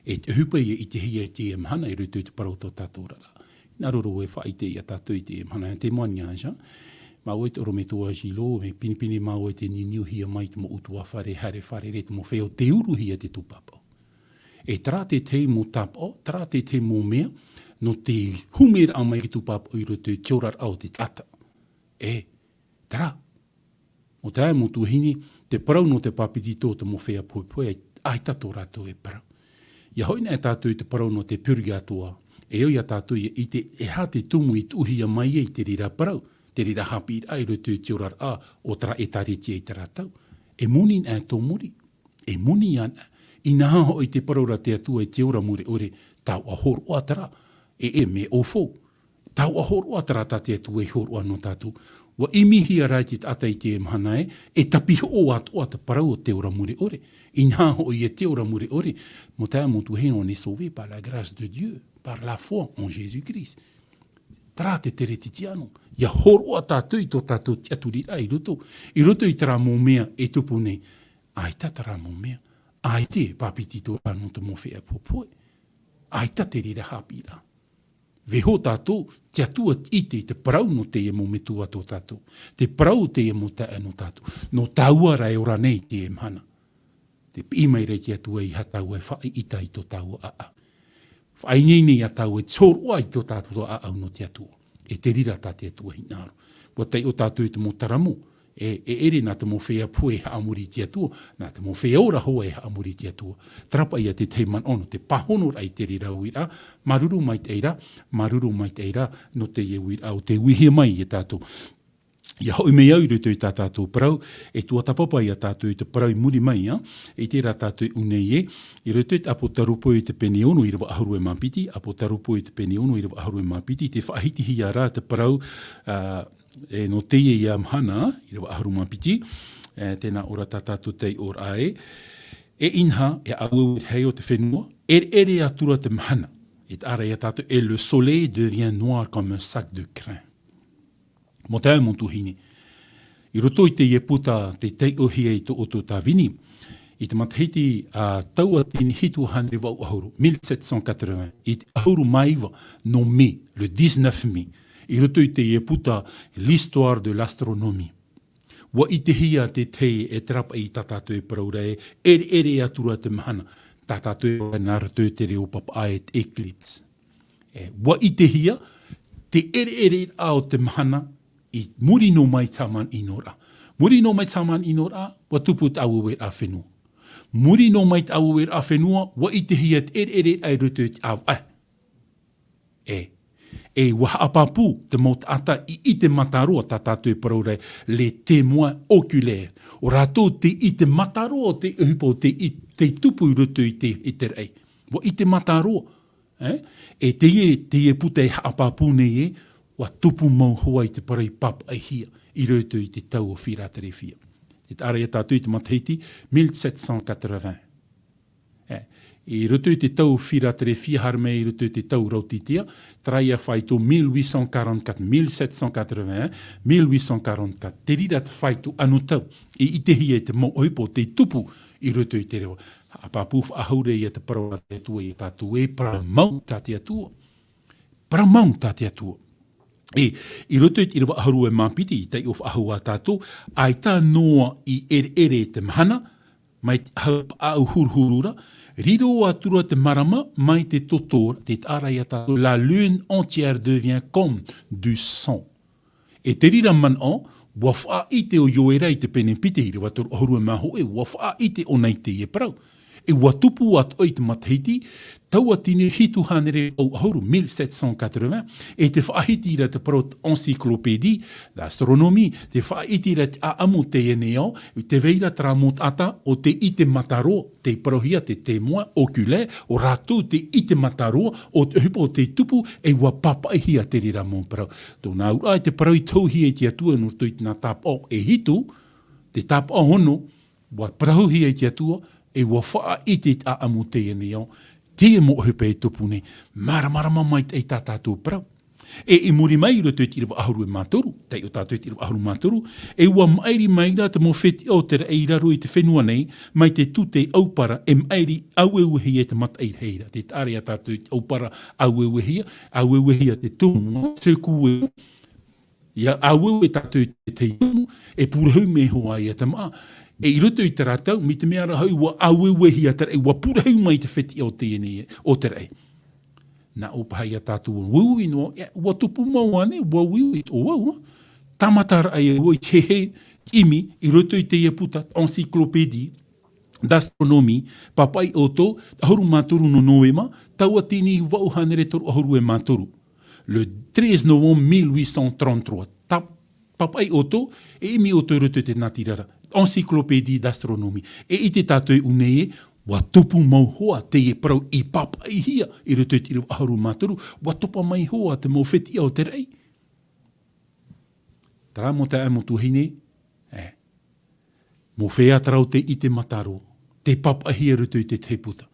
E te ʻohipa ïa i ʻitehia i teie mahana i roto i te parau o tō tātou oraraʻa. Hinaʻaro ra e faʻaʻite ia tātou i teie mahana, témoignage, ā. Māua i te ʻorometua Gilot, mea pinepine māua i te niuniuhia mai i te mau ʻutuāfare, haere fārerei, te mau feiā ʻo tei uruhia te tūpāpaʻu. E terā te tahi mau tāpaʻo, terā te tahi mau mea, nō te hūmeraʻa mai i te tūpāpaʻu i roto i te oraraʻa o te taʻata. E, terā. Mau taeaʻe, mau tuahine, te parau nō te pāpetito o te mau feiā pohepohe, ʻaita tō rātou e parau. ʻIa hoʻi na tātou i te parau nō te purgatoire, e au ia tātou ʻia ʻite e aha te tumu i tuʻuhia mai ai te reira parau, te reira haʻapiʻiraʻa i roto i te oraraʻa o terā ʻētāretia i terā tau. E moni na tō muri. E moni ana, inaha hoʻi te parau ra te Atua i te ora mure ʻore, taoʻa hōroʻa terā, e, e mea ʻaufau. Taoʻa hōroʻa terā tā te Atua i hōroʻa nō tātou. ʻUa ʻimihia ra te taʻata i teie mahana ē, e tapihoʻo atoʻa te parau o te ora mure ʻore. Inaha hoʻi ïa te ora mure ʻore, mau taeaʻe, mau tuahine, on est sauvé par la grâce de Dieu, par la foi en Jésus-Christ. Terā te Teretitiano, ʻia hōroʻa tātou i tō tātou tiʻaturiraʻa i roto, i roto i terā mau mea e tupu nei, ʻaita terā mau mea, ʻaita e pāpetito ra nō te mau feiā pohepohe, ʻaita te reira haʻapiʻiraʻa. Vaiiho tātou, te Atua tei ʻite i te parau nō teie mau metua tō tātou, te parau o teie mau taeaʻe nō tātou, nō tāua ra e ora nei i teie mahana. Tē piʻi mai ra te Atua ʻeiaha tāua e faʻaʻita i tō tāua ʻāʻau. Faʻaineine ia tāua e te hōroʻa i tō tātou ʻāʻau nō te Atua. E te reira tā te Atua hinaʻaro. ʻUa taiʻo tātou i te mau taramo. E, e ʻere nā te mau feiā pohe e haʻamori i te Atua, nā te mau feiā ora hoʻi e haʻamori i te Atua. Terā paʻi ïa te tahi manaʻo nō te pāhonoraʻa i te reira uiraʻa, māuruuru maitaʻi ra, māuruuru maitaʻi ra, nō teie uiraʻa ʻo tei uihia mai ia tātou. ʻIa hoʻi mai au i roto i tā tātou parau, e tuatāpapa ia tātou i te parau i muri mai, ā, i terā tātou i ʻō nei ē, i roto i te ʻĀpōtarupo i te pene ono ʻīrava ʻahuru e mā piti, ʻĀpōtarupo i te pene ono ʻīrava ʻahuru e mā piti, tē faʻahitihia ra te parau, ā, e, nō teie ïa mahana, ʻīrava ʻahuru mā piti, e, tēnā ʻō ra tā tātou taiʻoraʻa ē, e inaha, e aueue rahi o te fenua, ʻereʻere atu ra te mahana, e taʻa ra ia tātou, et le soleil devient noir comme un sac de crin. Mau taeaʻe, mau tuahine. I roto i teie puta tei taiʻohia i tō ʻoutou tāvini, i te matahiti a tauatini hitu hānere vaʻu ʻahuru, mille sept cent quatre-vingts, i te ʻahuru mā iva nō Mē, le dix-neuf mai, i roto i teie puta L'histoire de l'astronomie. ʻUa ʻitehia te tahi e terā paʻi tā tātou e parau ra ē, ʻereʻere atu ra te mahana, tā tātou e parau nā roto i te reo papaʻā e te éclipse. E, ʻua ʻitehia te ʻereʻereraʻa o te mahana i muri noa mai i te hāmani-ʻino-raʻa. Muri noa mai i te hāmani-ʻino-raʻa, ʻua tupu te aueueraʻa fenua. Muri noa mai i te aueueraʻa fenua, ʻua ʻitehia te ʻereʻereraʻa i roto i te ʻāvaʻe. E, E ua haʻapāpū te mau taʻata i ʻite mataroa tā tātou e parau ra, les témoins oculaires. ʻO rātou tei ʻite mataroa o te ʻohipa o tei, tei tupu i roto i te, i te raʻi. ʻUa ʻite mataroa, e? E teie, teie puta e haʻapāpū nei ē, ʻua tupu mau hoʻi te parau i pāpaʻihia i roto i te tau o Firaterefia. E taʻa ra ia tātou i te matahiti mille sept cent quatre-vingts. E, i roto i te tau Firaterefia, haere mai i roto i te tau Raotitea, terā ia faito mille huit cent quarante-quatre, mille sept cent quatre-vingts, mille huit cent quarante-quatre. Te reira te faito anotau, i ʻitehia e te mau ʻohipa o tei tupu i roto i te reva. Haʻapāpū faʻahou ra ia te parau a te Atua ia tātou ē, parau mau tā te Atua. Parau mau tā te Atua. E, i roto i te ʻīrava ʻahuru e mā piti, i taiʻo faʻahou ā tātou, ʻaita noa i ʻereʻere te mahana, mai te hau paʻau huruhuru ra, riro atu ra te marama, mai te toto ra, te taʻa ra ia tātou, la lune entière devient comme du sang. E te reira manaʻo, ʻua faʻaʻite ʻo Ioera i te pene piti, ʻīrava toru ʻahuru e mā hōʻē, ʻua faʻaʻite ʻōna i teie parau. E ʻua tupu atoʻa i te matahiti, tauatini hitu hānere vaʻu ʻahuru, mille sept cent quatre-vingts, e te faʻahiti ra te parau Encyclopédie d'astronomie, te faʻaʻite ra te ʻāʻamu o teie nei ao, i te vai ra terā mau taʻata o tei ʻite mataroa, tei parauhia te témoin oculaire, ʻo rātou tei ʻite mataroa o te ʻohipa o tei tupu, e ʻua pāpaʻihia te reira mau parau. Tōna auraʻa i te parau i tohuhia e te Atua nō roto i te nā tāpaʻo e hitu, te tāpaʻo ono, ʻua parauhia e te Atua, e ʻua faʻaʻite i te ʻāʻamu o teie nei ao, teie mau ʻohipa e tupu nei, māramarama maitaʻi tā tātou parau. E i muri mai i roto i te ʻīrava ʻahuru e mā toru, taiʻo tātou i te ʻīrava ʻahuru mā toru, e ʻua maʻiri mai ra te mau fetiʻa o te raʻi i raro i te fenua nei, mai te tute ʻaupara, e maʻiri ʻāueuehia i te mataʻi rahi ra. Te taʻa ra ia tātou i te ʻaupara ʻāueuehia, ʻāueuehia te tumu, secouer, ʻia ʻāueue tātou i te tumu, e pūrahu mai hoʻi ia te māʻa. E i roto i terā tau, mai te mea ra hoʻi ʻua ʻāueuehia te raʻi, ʻua pūrahu mai te fetiʻa o teie nei, o te raʻi. Nā ʻō paha ia tātou ʻua uiui noa, e, ʻua tupu mau ānei, ʻua uiui tō vau, ā. Tāmata ra ia vau i te heheu, ʻimi, i roto i teie puta, Encyclopédie d'astronomie, Papaʻi ʻOto, ʻahuru mā toru nō Novema, tauatini vaʻu hānere toru ʻahuru e mā toru. Le treize novembre mille huit cent trente-trois. Ta-, Papaʻi ʻOto, e ʻimi ʻoutou i roto i te natirara. Encyclopédie d'astronomie. E ʻite tātou i ʻō nei ē, ʻua tupu mau hoʻi teie parau i pāpaʻihia i roto i te ʻīrava ʻahuru mā toru, ʻua topa mai hoʻi te mau fetiʻa o te raʻi. Terā mau taeaʻe, mau tuahine, e. Mau feiā terā o tei ʻite mataroa, tei pāpaʻihia i roto i te tahi puta.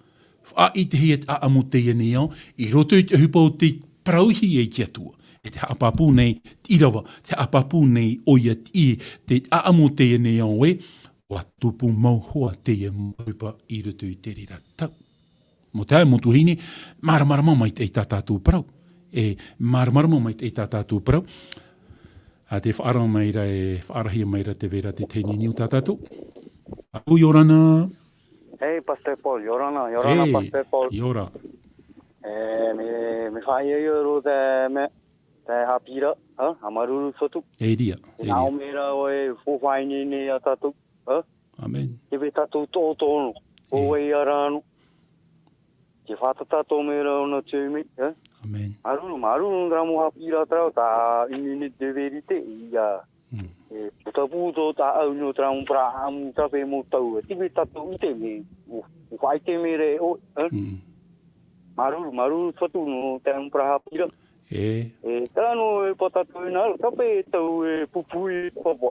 Faʻaʻitehia te ʻāʻamu o teie nei ao, i roto i te ʻohipa o tei parauhia e te Atua. E te haʻapāpū nei, te ʻīrava, te haʻapāpū nei, ʻoia te, te ʻāʻamu o teie nei ao ē, ʻua tupu mau hoʻi teie mau ʻohipa i roto i te reira tau. Mau taeaʻe, mau tuahine, māramarama maitaʻi tā tātou parau. E, māramarama maitaʻi tā tātou parau. ʻA tē faʻaara mai ra, e faʻaarahia mai ra te vai ra te tahi niuniu tā tātou. Alo, ʻia ora na. Hey, Pastor Paul, ʻia ora na, ʻia ora na, Hey, Pastor Paul. ʻIa ora. E, mea, mea faʻahiahia roa te mea, te haʻapiʻiraʻa, ā, ā, māuruuru atu. E ʻia, e ʻia. Nā ʻō mai ra ʻoe, faufaʻa ineine ia tātou, ā? Amen. Tē vai tātou tōtō noa, ʻo E. vai ia rā noa. Tē fātata atoʻa mai ra ʻōna te taime, ā? Amen. Māuruuru, māuruuru nō terā mau haʻapiʻiraʻa terā, tā une minute de vérité, ʻia. Mm. E, ʻo tāpū tō tāʻau nō terā mau parau ʻāʻamu, terā paʻi mau tau, e, tē vai tātou ʻite mai, ʻo, ʻo faʻaʻite mai ra ʻoe, ā? Mm. Māuruuru, māuruuru atu nō terā mau parau haʻapiʻiraʻa. E. E, terā noa e pātata e nā, terā paʻi tau e pupui papa.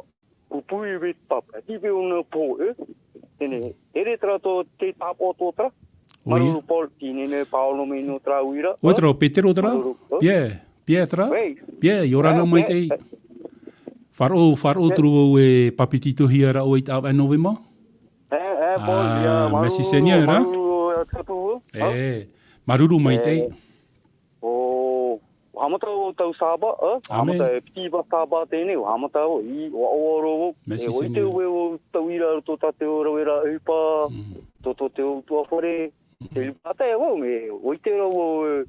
Pupui vei te papa. Tē vai ʻōna pō, e? Teie, ʻere terā tō te tāpaʻo tō terā. ʻOia. Māuruuru Paul, tē ineine paʻi ʻoe mai nō terā uira. ʻOia terā, ʻo Petero terā? Māuruuru, ā? Pia, Pia terā? Ei. Pia, ʻia ora na Ei, maitaʻi. Ei, ei. Faʻaroʻo, faʻaroʻo Ei. atu ra vau e pāpetitohia ra ʻoe i te ʻāvaʻe Novema. E, e, Paul, ʻia, Ah, merci māuruuru, Seigneur, hein? māuruuru, atu, atu, ā? E, māuruuru maitaʻi. E. ʻO, ʻua haʻamata ʻo tau Sāba, ā? ʻUa Amen. haʻamata, e piti paʻi Sāba teie, ʻua haʻamata ʻo, i, ʻua ʻoaʻoa roa vau. Merci E, ʻua ʻite Seigneur. ʻoe ʻo tau uira tō tātou rave ra ʻohipa, Mm. tō, tō te ʻutuāfare, Mm. te pātai vau, mea, ʻua ʻite ra vau, e,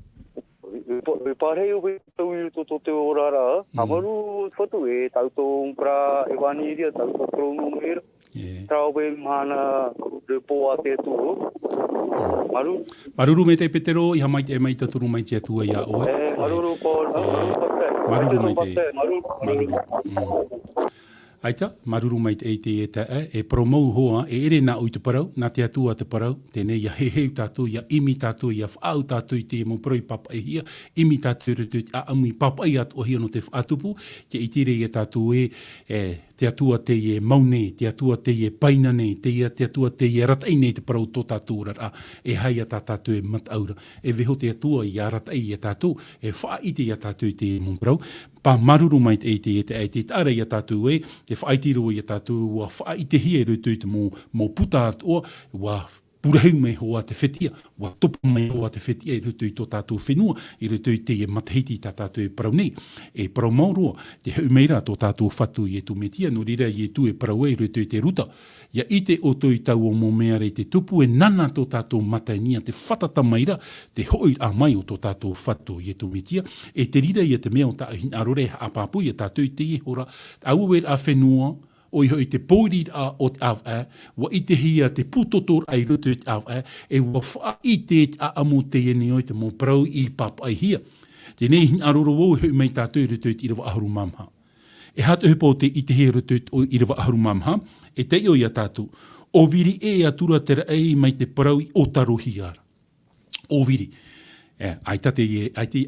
e, e, e pārahi ʻoe tau uira tō, tō te oraraʻa, Mm. ā, māuruuru atu e tātou mau parau ʻevaneria, tātou parau nō mea ra. E. Terā paʻi mahana, Te pō a te Atua. Māuruuru. Māuruuru maitaʻi Petero, ʻia haʻamaitaʻi mai, tauturu mai te Atua ia ʻoe. E, māuruuru Paul, māuruuru Pastor. Māuruuru maitaʻi. Māuruuru. Mm. ʻAita, māuruuru maitaʻi i teie taeaʻe, e parau mau hoʻi, e ʻere nā ʻoe te parau, nā te Atua te parau, teie nei ʻia heheu tātou, ʻia ʻimi tātou, ʻia faʻaau tātou i te mau parau i pāpaʻihia, ʻimi tātou i roto i te ʻāʻamu i pāpaʻi atoʻa hia nō te faʻatupu, te ʻite ra ia tātou ē, e, te Atua teie e mau nei, te Atua teie e paina nei, teie, te Atua teie e arataʻi nei te parau tō tātou oraraʻa, e aha ia tā tātou e mataʻu ra. E vaiiho te Atua ʻia arataʻi ia tātou, e faʻaʻite ia tātou i te mau parau. Pā māuruuru maitaʻi i teie taeaʻe, tē taʻa ra ia tātou ē, tē faʻaʻite ra ia tātou, ʻua faʻaʻitehia i roto i te mau, mau puta atoʻa, ʻua puraheu mai hoʻi te fetiʻa, ʻua topa mai hoʻi te fetiʻa i roto i tō tātou fenua, i roto i teie matahiti tā tātou e parau nei. E parau mau roa, tē hoʻi mai ra tō tātou Fatu Iesu Mesia, nō reira Iesu e parau ai i roto i te Ruta. ʻIa ʻite ʻoutou i taua mau mea ra i te tupu, e nāna tō tātou mataniʻa tē fātata mai ra, te hoʻiraʻa mai o tō tātou Fatu Iesu Mesia, e te reira ia te mea ʻo tāʻu hinaʻaro ra e haʻapāpū ia tātou i teie hora, te aueueraʻa fenua, ʻoia hoʻi te pōiriraʻa o te ʻāvaʻe, ʻua ʻitehia te pūtotoraʻa i roto i te ʻāvaʻe, e ʻua faʻaʻite te ʻāʻamu teie nei ʻo te mau parau i pāpaʻihia. Teie nei hinaʻaro ra vau e hoʻi mai tātou i roto i te ʻīrava ʻahuru mā maha. E aha te ʻohipa ʻo tē ʻitehia i roto i te ʻīrava ʻahuru mā maha, e taiʻo ia tātou. ʻO viri ʻē atu ra te raʻi mai te parau i ʻōtarohia ra. ʻO viri. E, ʻaita teie, ʻaita,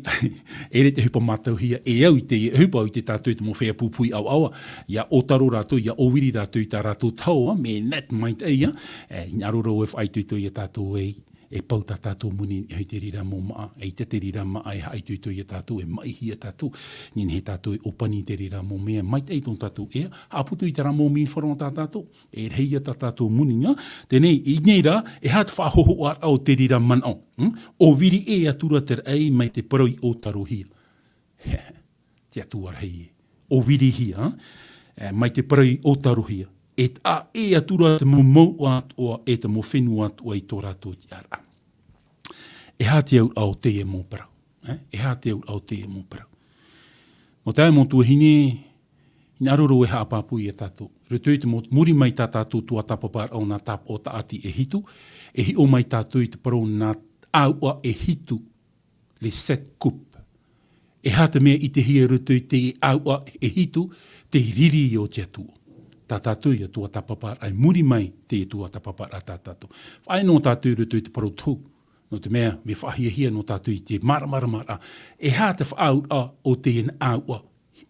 e ʻere te ʻohipa mātauhia e au i teie ʻohipa, ʻua ʻite tātou i te mau feiā pūpū ʻaoʻao, ʻia ʻōtaro rātou, ʻia ʻōviri rātou i tā rātou taoʻa, mea nā te maitaʻi ia, e, hinaʻaro ra vau e faʻaitoito ia tātou ē, e pau tā tātou moni i niʻa i te reira mau māʻa, eʻita te reira māʻa e haʻaitoito ia tātou, e maʻihia tātou, nehenehe tātou e ʻōpani i te reira mau mea, maitaʻi tō tātou ea, haʻaputu i terā mau mīnifaro tā tātou, e rahi ia tā tātou moni, ā, teie nei, i ʻō nei rā, e aha te faʻahōhoʻaraʻa o te reira manaʻo, hmm? ʻO viri ʻē atu ra te raʻi mai te parau i ʻōtarohia. Te Atua rahi ē. ʻO virihia, e, mai te parau i ʻōtarohia. E taʻa ʻē atu ra te mau mouʻa atoʻa, e te mau fenua atoʻa i tō rātou tiʻaraʻa. E aha te auraʻa o teie mau parau? E, e aha te auraʻa o teie mau parau? Mau taeaʻe, mau tuahine, hinaʻaro ra vau e haʻapāpū ia tātou. Roto i te mau, muri mai tā tātou tuatāpaparaʻa o nā tāpaʻo tāʻati e hitu, e hiʻo mai tātou i te parau nā ʻāuʻa e hitu, les sept coupes. E aha te mea i ʻitehia i roto i te ʻāuʻa e hitu, te riri o te Atua. Tā tātou ia tuatāpaparaʻa, i muri mai te tuatāpaparaʻa tā tātou. Faʻaea noa tātou i roto i te parau tohu, nō te mea, mea faʻahiahia noa tātou i te māramarama ra. E aha te faʻaauraʻa o teie nā ʻāuʻa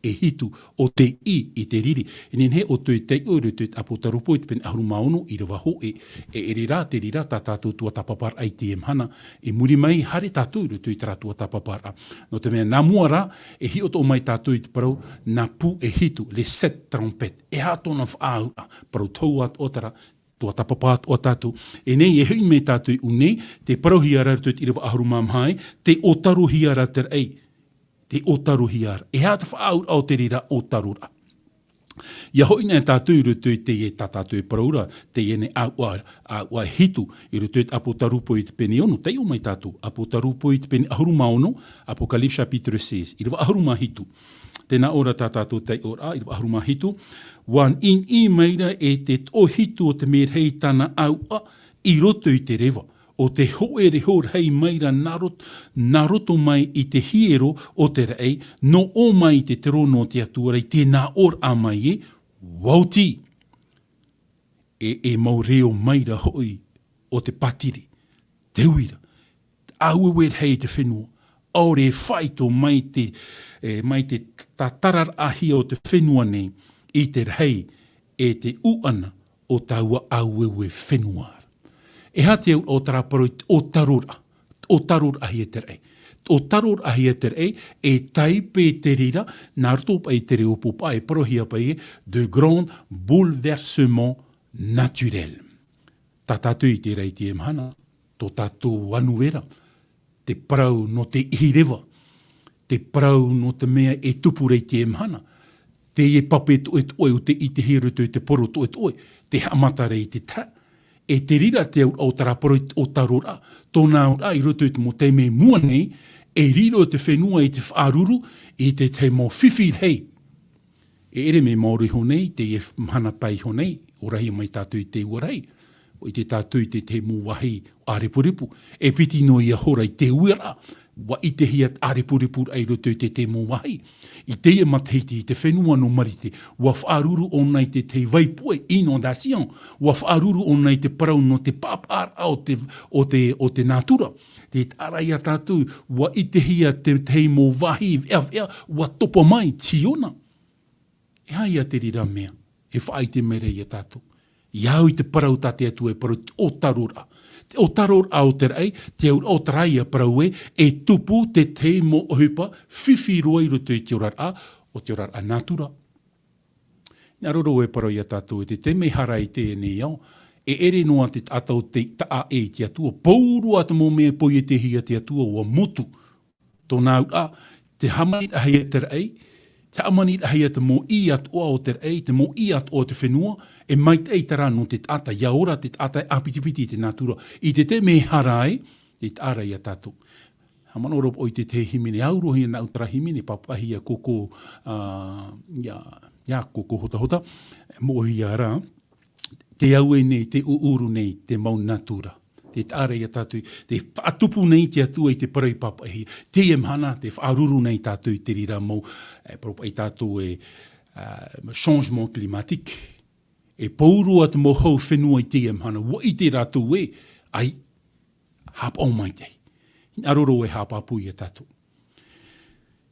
e hitu, ʻo tei ʻī i te riri. E nehenehe ʻoutou e taiʻo i roto i te ʻĀpōtarupo i te pene ʻahuru mā ono, ʻīrava hōʻē, e ʻere rā te reira tā tātou tuatāpaparaʻa i teie mahana, i muri mai, haere tātou i roto i terā tuatāpaparaʻa. Nō te mea, nā mua rā, e hiʻo atoʻa mai tātou i te parau, nā pū e hitu, les sept trompettes. E aha tōna faʻaauraʻa, parau tohu atoʻa terā, tuatāpapa atoʻa tātou. E nei, e hoʻi mai tātou i ʻō nei, tē parauhia ra i roto i te ʻīrava ʻahuru mā maha ē, tē ʻōtarohia ra te raʻi. Tē ʻōtarohia ra. E aha te faʻaauraʻa o te reira ʻōtaroraʻa? ʻIa hoʻi na tātou i roto i teie tā tātou e parau ra, teie nei ʻāuʻa, ʻāuʻa e hitu, i roto i te ʻĀpōtarupo i te pene ono, taiʻo mai tātou, ʻĀpōtarupo i te pene ʻahuru mā ono, Apocalypse chapitre seize, ʻīrava ʻahuru mā hitu. Tē nā ʻō ra tā tātou taiʻoraʻa, ʻīrava ʻahuru mā hitu, ʻua niʻiniʻi mai ra e te toʻohitu o te merahi tāna ʻāuʻa i roto i te reva, ʻo tē hōʻē ra rahi mai ra nā rot-, nā roto mai i te hiero o te raʻi, nō ʻō mai i te terōno o te Atua ra i te nā ʻōraʻa mai ē, ʻUa oti. E, e mau reo mai ra hoʻi o te pātiri. Te uira, ʻāueue rahi i te fenua, ʻaore e faʻaitoito mai te, e, mai te tātararaʻahia o te fenua nei, i te rahi e te ʻuʻana o taua ʻāueue fenua. E aha te auraʻa o terā parau i te ʻōtaroraʻa, ʻōtaroraʻahia te raʻi. ʻŌtaroraʻahia te raʻi, e taipe te reira, nā roto paʻi i te reo pōpā e parauhia paʻi ē, de grands bouleversements naturels. Tā tātou i terā i teie mahana, tō tātou anu era, te parau nō te ʻihi reva, te parau nō te mea e tupu ra i teie mahana, teie pape toʻetoʻe ʻo tē ʻitehia i roto i te poro toʻetoʻe, tē haʻamata ra i te tahi. E te reira te auraʻa o terā parau i te ʻōtaroraʻa, tōna auraʻa i roto i te mau taime i mua nei, e riro te fenua i te faʻaruru, i te tahi mau fifi rahi. E ʻere mea maoro iho nei, teie mahana paʻi iho nei, ʻōrahia mai tātou i te ua rahi. ʻUa ʻite tātou i te tahi mau vāhi ʻārepurepu. E piti noa ia hora i te uiraʻa, ʻua ʻitehia te ʻārepurepu i roto i te tahi mau vāhi. I teie matahiti, i te fenua nō Marite, ʻua faʻaruru ʻōna i te tahi vai puʻe, inondation, ʻua faʻaruru ʻōna i te parau nō te pāpaʻaraʻa o te, o te, o te nātura. Tē taʻa ra ia tātou, ʻua ʻitehia te tahi mau vāhi veʻaveʻa, ʻua topa mai, tīona. E aha ia te reira mea e faʻaʻite mai ra ia tātou? ʻIa au i te parau tā te Atua e parau, te ʻōtaroraʻa. Te ʻōtaroraʻa o te raʻi, te auraʻa o terā ia parau ē, e tupu te tahi mau ʻohipa fifi roa i roto i te oraraʻa, o te oraraʻa nātura. Hinaʻaro roa e parau ia tātou, e te taime e haere i teie nei ao, e ʻere noa te taʻata ʻo tei taʻa ʻē i te Atua, pauroa te mau mea e poietehia e te Atua, ʻua motu. Tōna auraʻa, te hāmaniraʻahia te raʻi, te hāmaniraʻahia te mau ʻī atoʻa o te raʻi, te mau ʻī atoʻa o te fenua, e maitaʻi terā nō te taʻata, ʻia ora te taʻata e ʻāpitipiti i te nātura. I te taime e haere ai, tē taʻa ra ia tātou. Haʻamanaʻo roa paʻi i te tahi hīmene, e au roa hia nā ʻu terā hīmene, pāpaʻihia e Koko, ā, ia, ia Koko Hotahota, e moʻehia ra, tē au nei, tē ʻuʻuru nei te mau nātura. Tē taʻa ra ia tātou, tē faʻatupu nei te Atua i te parau i pāpaʻihia. Teie mahana, tē faʻaruru nei tātou i te reira mau, e, parau paʻi tātou e, ā, changement climatique. E pauroa te mau hau fenua i teie mahana, ʻua ʻite rātou ē, ʻaita, haʻapaʻo maitaʻi. Hinaʻaro roa e haʻapāpū ia tātou.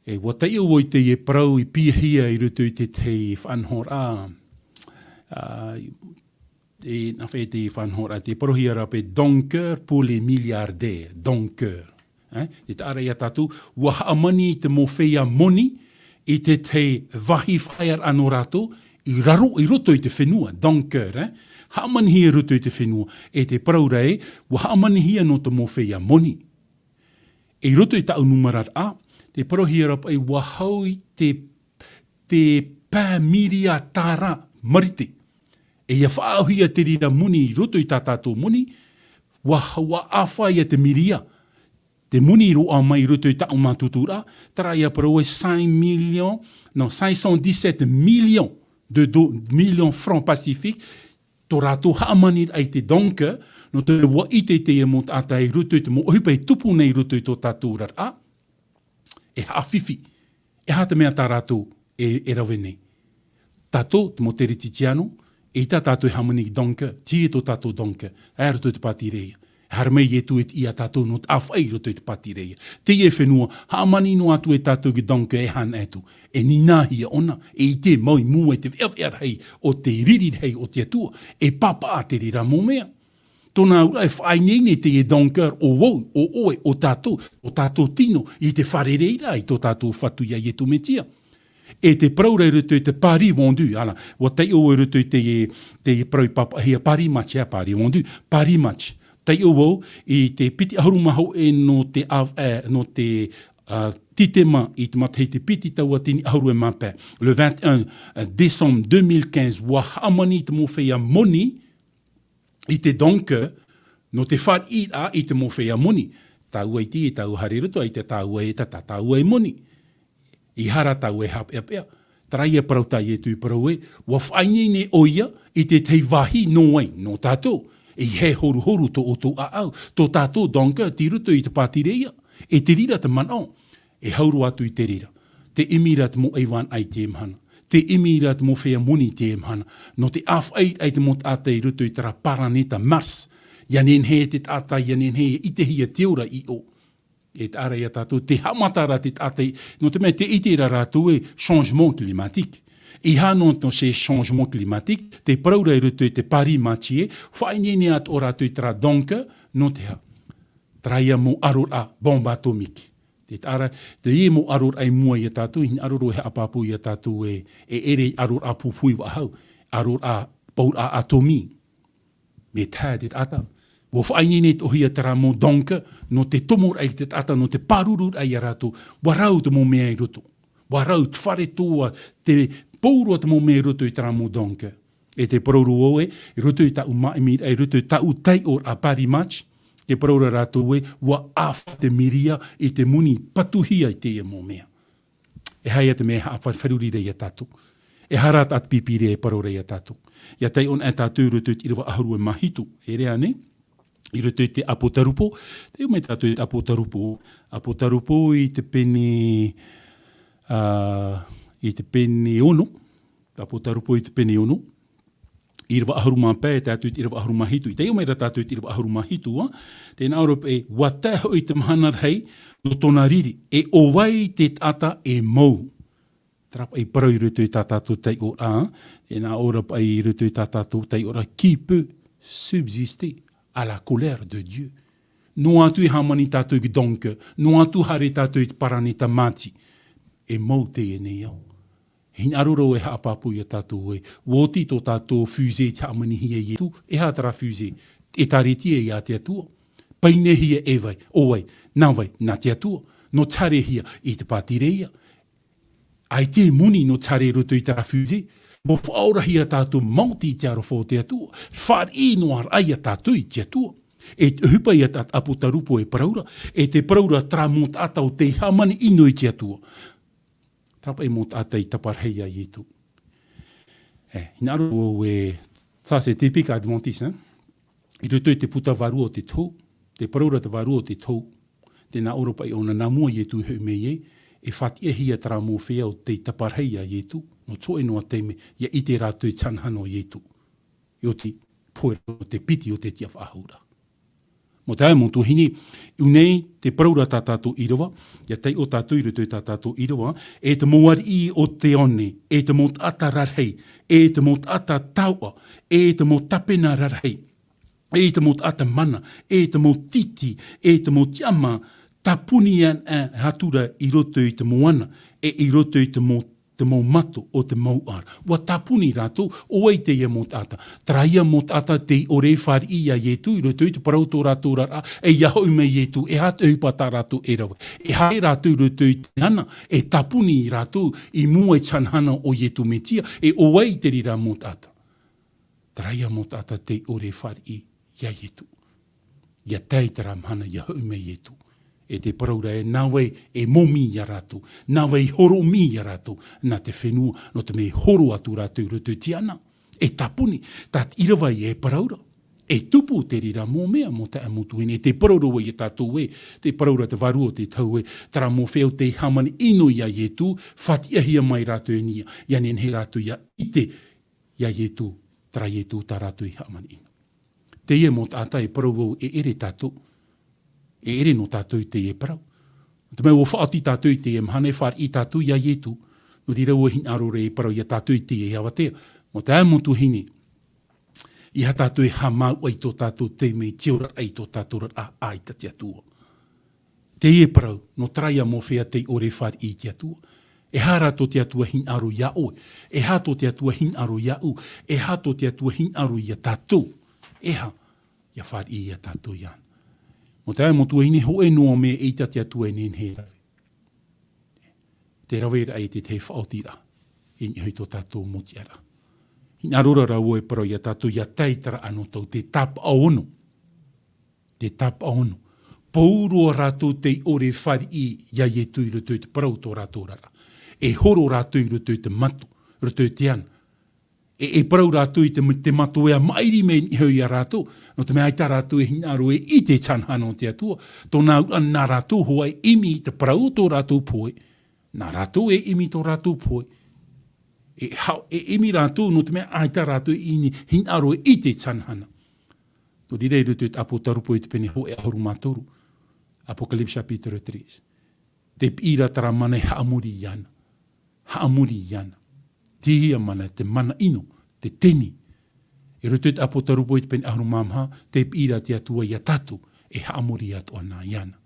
E, ʻua taiʻo vau i teie parau i piʻihia i roto i te tahi faʻanahoraʻa, ā, e, nā fea te faʻanahoraʻa, tē parauhia ra paʻi Duncker pour les milliardaires, Duncker. E, tē taʻa ra ia tātou, ʻua hāmani te mau feiā moni i te tahi vāhi faʻaearaʻa nō rātou, i raro, i roto i te fenua, Duncker, e. Hāmanihia i roto i te fenua, e tē parau ra ē, ʻua hāmanihia nō te mau feiā moni. I roto i tāʻu nūmararaʻa, tē parauhia ra paʻi ʻua hau i te, te pae miria tāra Marite. E ʻia faʻaauhia te reira moni i roto i tā tātou moni, ʻua, ʻua ʻāfaʻi ia te miria. Te moni i roaʻa mai i roto i tāʻu mātuturaraʻa, terā ia parau ē cinq millions, non, cinq cent dix-sept millions de do-, millions francs pacifiques, tō rātou hāmaniraʻa i te Duncker, nō te mea ʻua ʻite te mau taʻata i roto i te mau ʻohipa e tupu nei i roto i tō tātou oraraʻa, e haʻafifi, e aha te mea tā rātou e, e rave nei. Tātou, te mau Teretitiano, ʻeita tātou e hāmani i Duncker, tei tō tātou Duncker, ʻaita roto i te pātireia. E haere mai Ietu e tiʻi ia tātou nō te ʻāfaʻi i roto i te pātireia. Teie fenua, hāmani noa atu e tātou i Duncker e hānai atu. E nīnāhia ʻōna, e ʻite mau i mua i te veʻaveʻa rahi o te riri rahi o te Atua, e pāpaʻi te reira mau mea. Tōna auraʻa e faʻaineine teie Duncker o vau, o ʻoe, o tātou, o tātou tino, i te fārereiraʻa i tō tātou Fatu ia Ietu Metia. E tē parau ra i roto i te pari vendu, ā, ʻua taiʻo vau i roto i te, te parau i pāpaʻihia pari match, ā, pari vendu, pari match. Taiʻo vau i te piti ʻahuru mā hōʻē nō te av-, ā, nō te, ā, Tītema i te matahiti piti tauatini ʻahuru e mā pae. Le vingt et un décembre deux mille quinze, ʻua hāmani te mau feiā moni i te Duncker, nō te fāriʻiraʻa i te mau feiā moni. Tāua i te, tāua haere roto, ʻaita tāua e tata, tāua e moni. ʻEiaha rā tāua e haʻapeʻapeʻa. Terā ia parau tā Ietu i parau ē, ʻua faʻaineine ʻoia i te tahi vāhi nō vai, nō tātou. E ʻeiaha e horuhoru tō ʻoutou ʻāʻau, tō tātou Duncker tei roto i te pātireia. E te reira te manaʻo, e hau roa atu i te reira. Tē ʻimi ra te mau ʻaivānaʻa i teie mahana. Tē ʻimi ra te mau feiā moni i teie mahana. Nō te ʻāfaʻiraʻa i te mau taʻata i roto i terā paraneta Mars. ʻIa nehenehe te taʻata, ʻia nehenehe e ʻitehia te ora i ʻō. E taʻa ra ia tātou, tē haʻamata ra te taʻata, nō te mea tē ʻite ra rātou e changement climatique. ʻEiaha nō, nō te changement climatique, tē parau ra i roto i te pari match ē, faʻaineine atoʻa rātou i terā Duncker, nō te aha. Terā ia mau ʻaroraʻa, bombe atomique. Tē taʻa ra, teie mau ʻaroraʻa i mua ia tātou, hinaʻaro roa e haʻapāpū ia tātou ē, e ʻere ʻaroraʻa pūpū i vaʻu, ʻaroraʻa, pauraʻa atomi. Mea tae te taʻata. ʻUa faʻaineine atoʻahia terā mau Duncker, nō te tomoraʻa i te taʻata, nō te pārururaʻa ia rātou. ʻUa rau te mau mea i roto. ʻUa rau te fare toa, te pauroa te mau mea i roto i terā mau Duncker. E tē parau ra vau ē, i roto i tāʻu māʻimiraʻa, i roto i tāʻu taiʻoraʻa pari match, tē parau ra rātou ē, ʻua ʻāfaʻi te miria i te moni patuhia i teie mau mea. E aha ia te mea e haʻafā-, fārerei ra ia tātou. E aha rā te pīpīria e parau ra ia tātou? ʻIa taiʻo anaʻe tātou i roto i te ʻīrava ʻahuru e mā hitu, e rave ānei? I roto i te Apotarupo, taiʻo mai tātou i te Apotarupo, Apotarupo i te pene, ā, i te pene ono, Apotarupo i te pene ono, ʻīrava ʻahuru mā pae, e tae atu i te ʻīrava ʻahuru mā hitu. I taiʻo mai ra tātou i te ʻīrava ʻahuru mā hitu, ā, tē nā ʻō ra paʻi, ʻua tae hoʻi te mahana rahi nō tōna riri, e ʻo vai te taʻata e mou? Terā paʻi parau i roto i tā tātou taiʻoraʻa, tē nā ʻō ra paʻi i roto i tā tātou taiʻoraʻa, qui peut subsister à la colère de Dieu? Noa atu e hāmani tātou i te Dunkerque, noa atu haere tātou i te paraneta Māti, e mou teie nei ao. Hinaʻaro ra vau e haʻapāpū ia tātou ē, ʻua oti tō tātou fusée i te hāmanihia e Ietu, e aha terā fusée? ʻĒtārētia ia te Atua. Painehia e vai, ʻo vai, nā vai, nā te Atua. Nō te haerehia i te pātireia. ʻAita e moni nō te haere i roto i terā fusée. ʻUa faʻaorahia tātou maoti i te aroha o te Atua. Fāriʻi noa ra ia tātou i te Atua. E te ʻohipa ia tā te Apotarupo e parau ra, e tē parau ra terā mau taʻata ʻo tei hāmani ʻino i te Atua. Terā paʻi mau taʻata i taparahi ia Ietu. E, hinaʻaro ra vau ē, ça c'est typique adventiste, hein? I roto i te puta Vārua o te Tohu, tē parau ra te Vārua o te Tohu, tē nā ʻō ra paʻi ʻōna nā mua Ietu e hoʻi mai ai, e faʻatiʻahia terā mau feiā ʻo tei taparahi ia Ietu, nō te hōʻē noa taime, ʻia ʻite rātou i te hanahana o Ietu. ʻIa oti, pohe rātou te piti o te tiʻafaʻahouraʻa. Mau taeaʻe, mau tuahine, i ʻō nei, tē parau ra tā tātou ʻīrava, ʻia taiʻo tātou i roto i tā tātou ʻīrava, e te mau ariʻi o te ao nei, e te mau taʻata rarahi, e te mau taʻata taoʻa, e te mau tāpena rarahi, e te mau taʻata mana, e te mau tītī, e te mau tiʻamā, tāpuni anaʻe atu ra i roto i te moana, e i roto i te mau te mau mato o te mouʻa ra. ʻUa tāpuni rātou, ʻo vai teie mau taʻata? Terā ia mau taʻata tei ʻore e fāriʻi ia Ietu i roto i te parau tō rātou oraraʻa, e ʻia hoʻi mai Ietu, e aha te ʻohipa tā rātou e rave? E haere rātou i roto i te ana, e tāpuni rātou i mua i te hanahana o Ietu Metia, e ʻo vai te reira mau taʻata? Terā ia mau taʻata tei ʻore e fāriʻi ia Ietu. ʻIa tae i terā mahana ʻia hoʻi mai Ietu. E tē parau ra ē, nā vai e momi ia rātou, nā vai e horomi ia rātou, nā te fenua, nō te mea e horo atu rātou i roto i te ana. E tāpuni, tā te ʻīrava ia e parau ra. E tupu te reira mau mea, mau taeaʻe, mau tuahine, e tē parau ra vau ia tātou ē, tē parau ra te Vārua o te Tohu ē, terā mau feiā ʻo tei hāmani ʻino ia Ietu, faʻatiʻahia mai rātou e niʻa, ʻia nehenehe rātou ʻia ʻite ia Ietu, terā Ietu tā rātou i hāmani ʻino. Teie mau taʻata e parau vau e ʻere tātou, e ʻere nō tātou i teie parau. Nō te mea ʻua faʻaoti tātou i teie mahana e fāriʻi tātou ia Ietu, nō reira ʻua hinaʻaro ra e parau ia tātou i teie avatea. Mau taeaʻe, mau tuahine, ʻeiaha tātou e haʻamāuʻa i tō tātou taime i te oraraʻa i tō tātou oraraʻa ʻaita te Atua. Teie parau, nō terā ia mau feiā tei ʻore e fāriʻi i te Atua. E aha rā tō te Atua hinaʻaro ia ʻoe? E aha tō te Atua hinaʻaro iāʻu? E aha tō te Atua hinaʻaro ia tātou? E aha ʻia fāriʻi ia tātou iāna? Mau taeaʻe, mau tuahine, hōʻē noa mea ʻeita te Atua e nehenehe e rave. Te raveraʻa i te tahi faʻaotiraʻa i niʻa i tō tātou mau tiʻaraʻa. Hinaʻaro ra vau e parau ia tātou ʻia tae i terā anotau, te tāpaʻo ono. Te tāpaʻo ono. Pauroa rātou tei ʻore e fāriʻi ia Ietu i roto i te parau tō rātou oraraʻa. E horo rātou i roto i te mato, roto i te ana. E, e parau rātou i te, te mato ʻia maʻiri mai i niʻa iho ia rātou, nō te mea ʻaita rātou e hinaʻaro e ʻite i te hanahana o te Atua, tōna auraʻa nā rātou hoʻi e ʻimi i te parau o tō rātou pohe, nā rātou e ʻimi tō rātou pohe, e, ha-, e ʻimi rātou, nō te mea ʻaita rātou i ni-, hinaʻaro e ʻite i te hanahana. Nō reira i roto i te Apotarupo i te pene hōʻē ʻahuru mā toru, Apocalypse chapitre treize. Tē piʻi ra terā mana e haʻamori iāna. Haʻamori iāna. Te hia mana, te mana ʻino, te teni. I roto i te Apotarupo i te pene ʻahuru mā maha, tē piʻi ra te Atua ia tātou, e haʻamori atoʻa na iāna.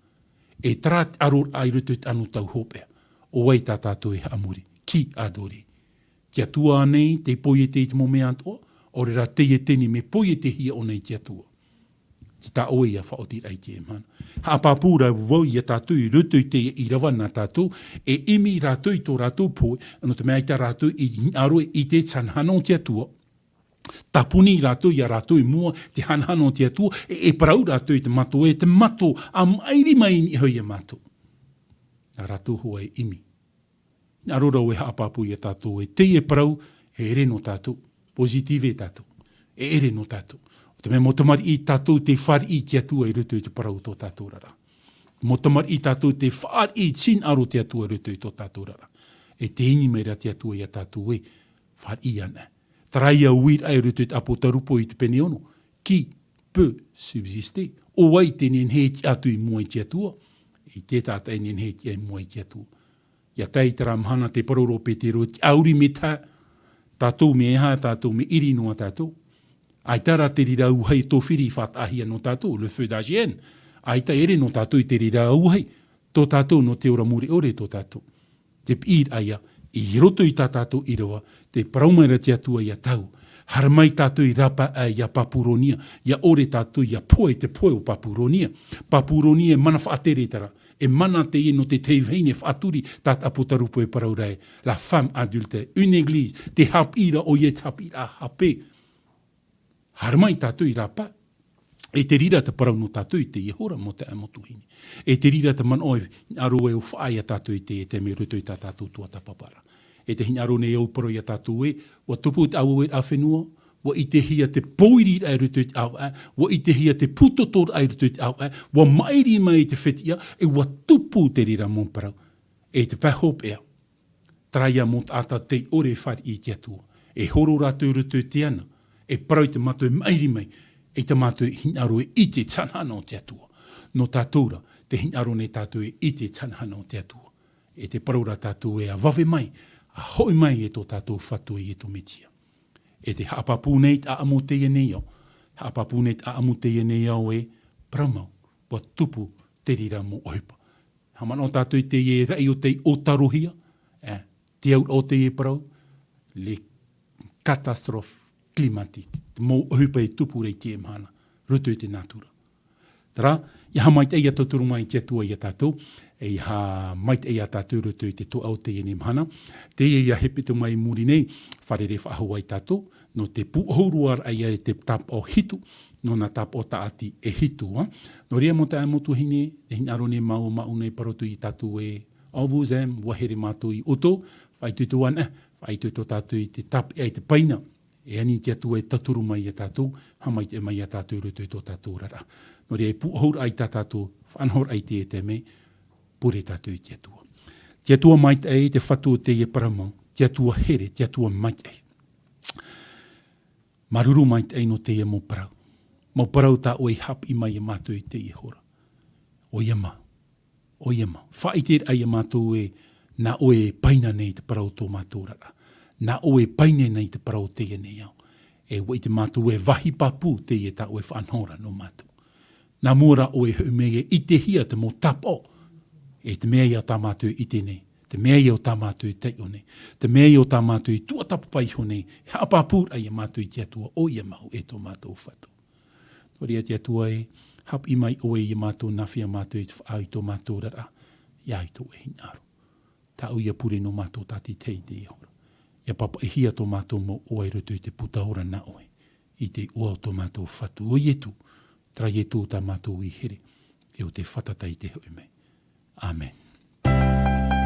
E terā te ʻaroraʻa i roto i te anotau hopeʻa. ʻO vai tā tātou e haʻamori? Qui adorer? Te Atua ānei, tei poiete i te mau mea atoʻa, ʻaore rā teie teni, mea poietehia ʻōna i te Atua. Tē tā ʻoe ia faʻaotiraʻa i teie mahana. Haʻapāpū ra vau ia tātou i roto i teie ʻīrava nā tātou, e ʻimi rātou i tō rātou pohe, nō te mea ʻaita rātou i hinaʻaro e ʻite i te hanahana o te Atua. Tāpuni rātou ia rātou i mua i te hanahana o te Atua, e, e parau rātou i te mato ē, te mato, ʻa maʻiri mai i niʻa iho ia mātou. Nā rātou hoʻi e ʻimi. Hinaʻaro ra vau e haʻapāpū ia tātou ē, teie parau, E ʻere nō tātou, positive tātou. E ʻere nō tātou. ʻO te mea mau tamariʻi tātou te fāriʻi i te Atua i roto i te parau o tō tātou oraraʻa. Mau tamariʻi tātou te fāriʻi i te hinaʻaro o te Atua i roto i tō tātou oraraʻa. E te ini mai ra te Atua ia tātou ē, fāriʻi ana. Terā ia uiraʻa i roto i te ʻApotarupo i te pene ono, qui peut subsister? ʻO vai te nehenehe e tiʻa atu i mua i te Atua? ʻEita e taʻata e nehenehe e tiʻa i mua i te Atua. ʻIa tae i terā mahana te parau ra ʻo Petero, te ʻauri mai tā tātou mea, e aha tātou, mea ʻiri noa tātou. ʻAita rā te reira auahi tōfiri i faʻataʻahia nō tātou, le feu d'A G N. ʻAita e ʻere nō tātou i te reira auahi, tō tātou nō te ora mure ʻore tō tātou. Te piʻiraʻa ia, i roto i tā tātou ʻīrava, te parau mai ra te Atua ia tāua. Haere mai tātou i rāpae ia Papuronia, ʻia ʻore tātou ʻia pohe i te pohe o Papuronia. Papuronia e mana faʻatere terā, e mana teie nō te tahi vahine faʻaturi, tā te ʻApotarupo e parau ra ē, la femme adultère, une église, te haʻapiʻiraʻa ʻoia, te haʻapiʻiraʻa hape. Haere mai tātou i rāpae. E te reira te parau nō tātou i teie hora, mau taeaʻe, mau tuahine. E te reira te manaʻo e hinaʻaro e ʻōfaʻa ia tātou i teie taime i roto i tā tātou tuatāpaparaʻa. E te hinaʻaro nei au e parau ia tātou ē, ʻua tupu te ʻaueue fenua, ʻua ʻitehia te pōiriraʻa i roto i te ʻāvaʻe, ʻua ʻitehia te pūtotoraʻa i roto i te ʻāvaʻe, ʻua maʻiri mai te fetiʻa, e ʻua tupu te reira mau parau. E te pae hopeʻa, terā ia mau taʻata tei ʻore e fāriʻi i te Atua. E horo rātou i roto i te ana, e parau ia mātou e maʻiri mai, ʻeita mātou e hinaʻaro e ʻite i te hanahana o te Atua. Nō tātou rā, tē hinaʻaro nei tātou e ʻite i te hanahana o te Atua. E te parau ra tātou ē, ʻa vave mai, ʻa hoʻi mai e tō tātou Fatu ʻo Ietu Metia. E tē haʻapāpū nei te ʻāʻamu o teie nei ao, haʻapāpū nei te ʻāʻamu o teie nei ao ē, parau mau, ʻua tupu te reira mau ʻohipa. Haʻamanaʻo tātou i teie raʻi o tei ʻōtarohia, e, te auraʻa o teie parau, les catastrophes climatiques, te mau ʻohipa e tupu ra i teie mahana, roto i te nātura. Terā, ʻia haʻamaitaʻi, ʻia tauturu mai te Atua ia tātou, e ʻia haʻamaitaʻi ia tātou roto i te toʻa o teie nei mahana. Teie ia hepetoma i muri nei, fārerei faʻahou ai tātou, nō te pūʻohu roa ra ia e te tāpaʻo hitu, nō nā tāpaʻo tāʻati e hitu, ā. Nō reira, mau taeaʻe, mau tuahine, e hinaʻaro nei māua, māʻona e parau atu ia tātou ē, on vous aime, ʻua here mātou ia ʻoutou, faʻaitoito anaʻe, faʻaitoito tātou i te tāpeʻa i te paina, e ani te Atua e tauturu mai ia tātou, haʻamaitaʻi mai ia tātou i roto i tō tātou oraraʻa. Nō reira, e pūʻohu ra ia tātou, faʻanahoraʻa i teie taime, pure tātou i te Atua. Te Atua maitaʻi, te Fatu o teie parau mau, te Atua here, te Atua maitaʻi. Māuruuru maitaʻi nō teie mau parau. Mau parau tā ʻoe i haʻapiʻi mai ia mātou i teie hora. ʻOia mau. ʻOia mau. Faʻaʻite ra ia mātou ē, nā ʻoe e paina nei te parau o tō mātou oraraʻa. Nā ʻoe e paina nei te parau o teie nei ao. E ʻua ʻite mātou ē, vāhi pāpū teie tā ʻoe faʻanaho ra nō mātou. Nā mua rā ʻoe e hoʻi mai e ʻitehia te mau tāpaʻo. E te mea ia tā mātou e ʻite nei. Te mea ia tā mātou e taiʻo nei. Te mea ia tā mātou e tuatāpapa iho nei. E haʻapāpū ra ia mātou i te Atua, ʻoia mau e tō mātou Fatu. Nō reira te Atua ē, haʻapiʻi mai ʻoe ia mātou, nāfea mātou i te faʻaau i tō mātou oraraʻa, ʻia ʻite ʻoe e hinaʻaro. Tāʻu ia pure nō mātou tātaʻitahi i teie hora. ʻIa pāpaʻihia tō mātou mau ʻoa i roto i te puta ora nā ʻoe. I te iʻoa o tō mātou Fatu ʻo Ietu, terā Ietu tā mātou i here, e ʻo tei fātata i te hoʻi mai. ʻĀmene.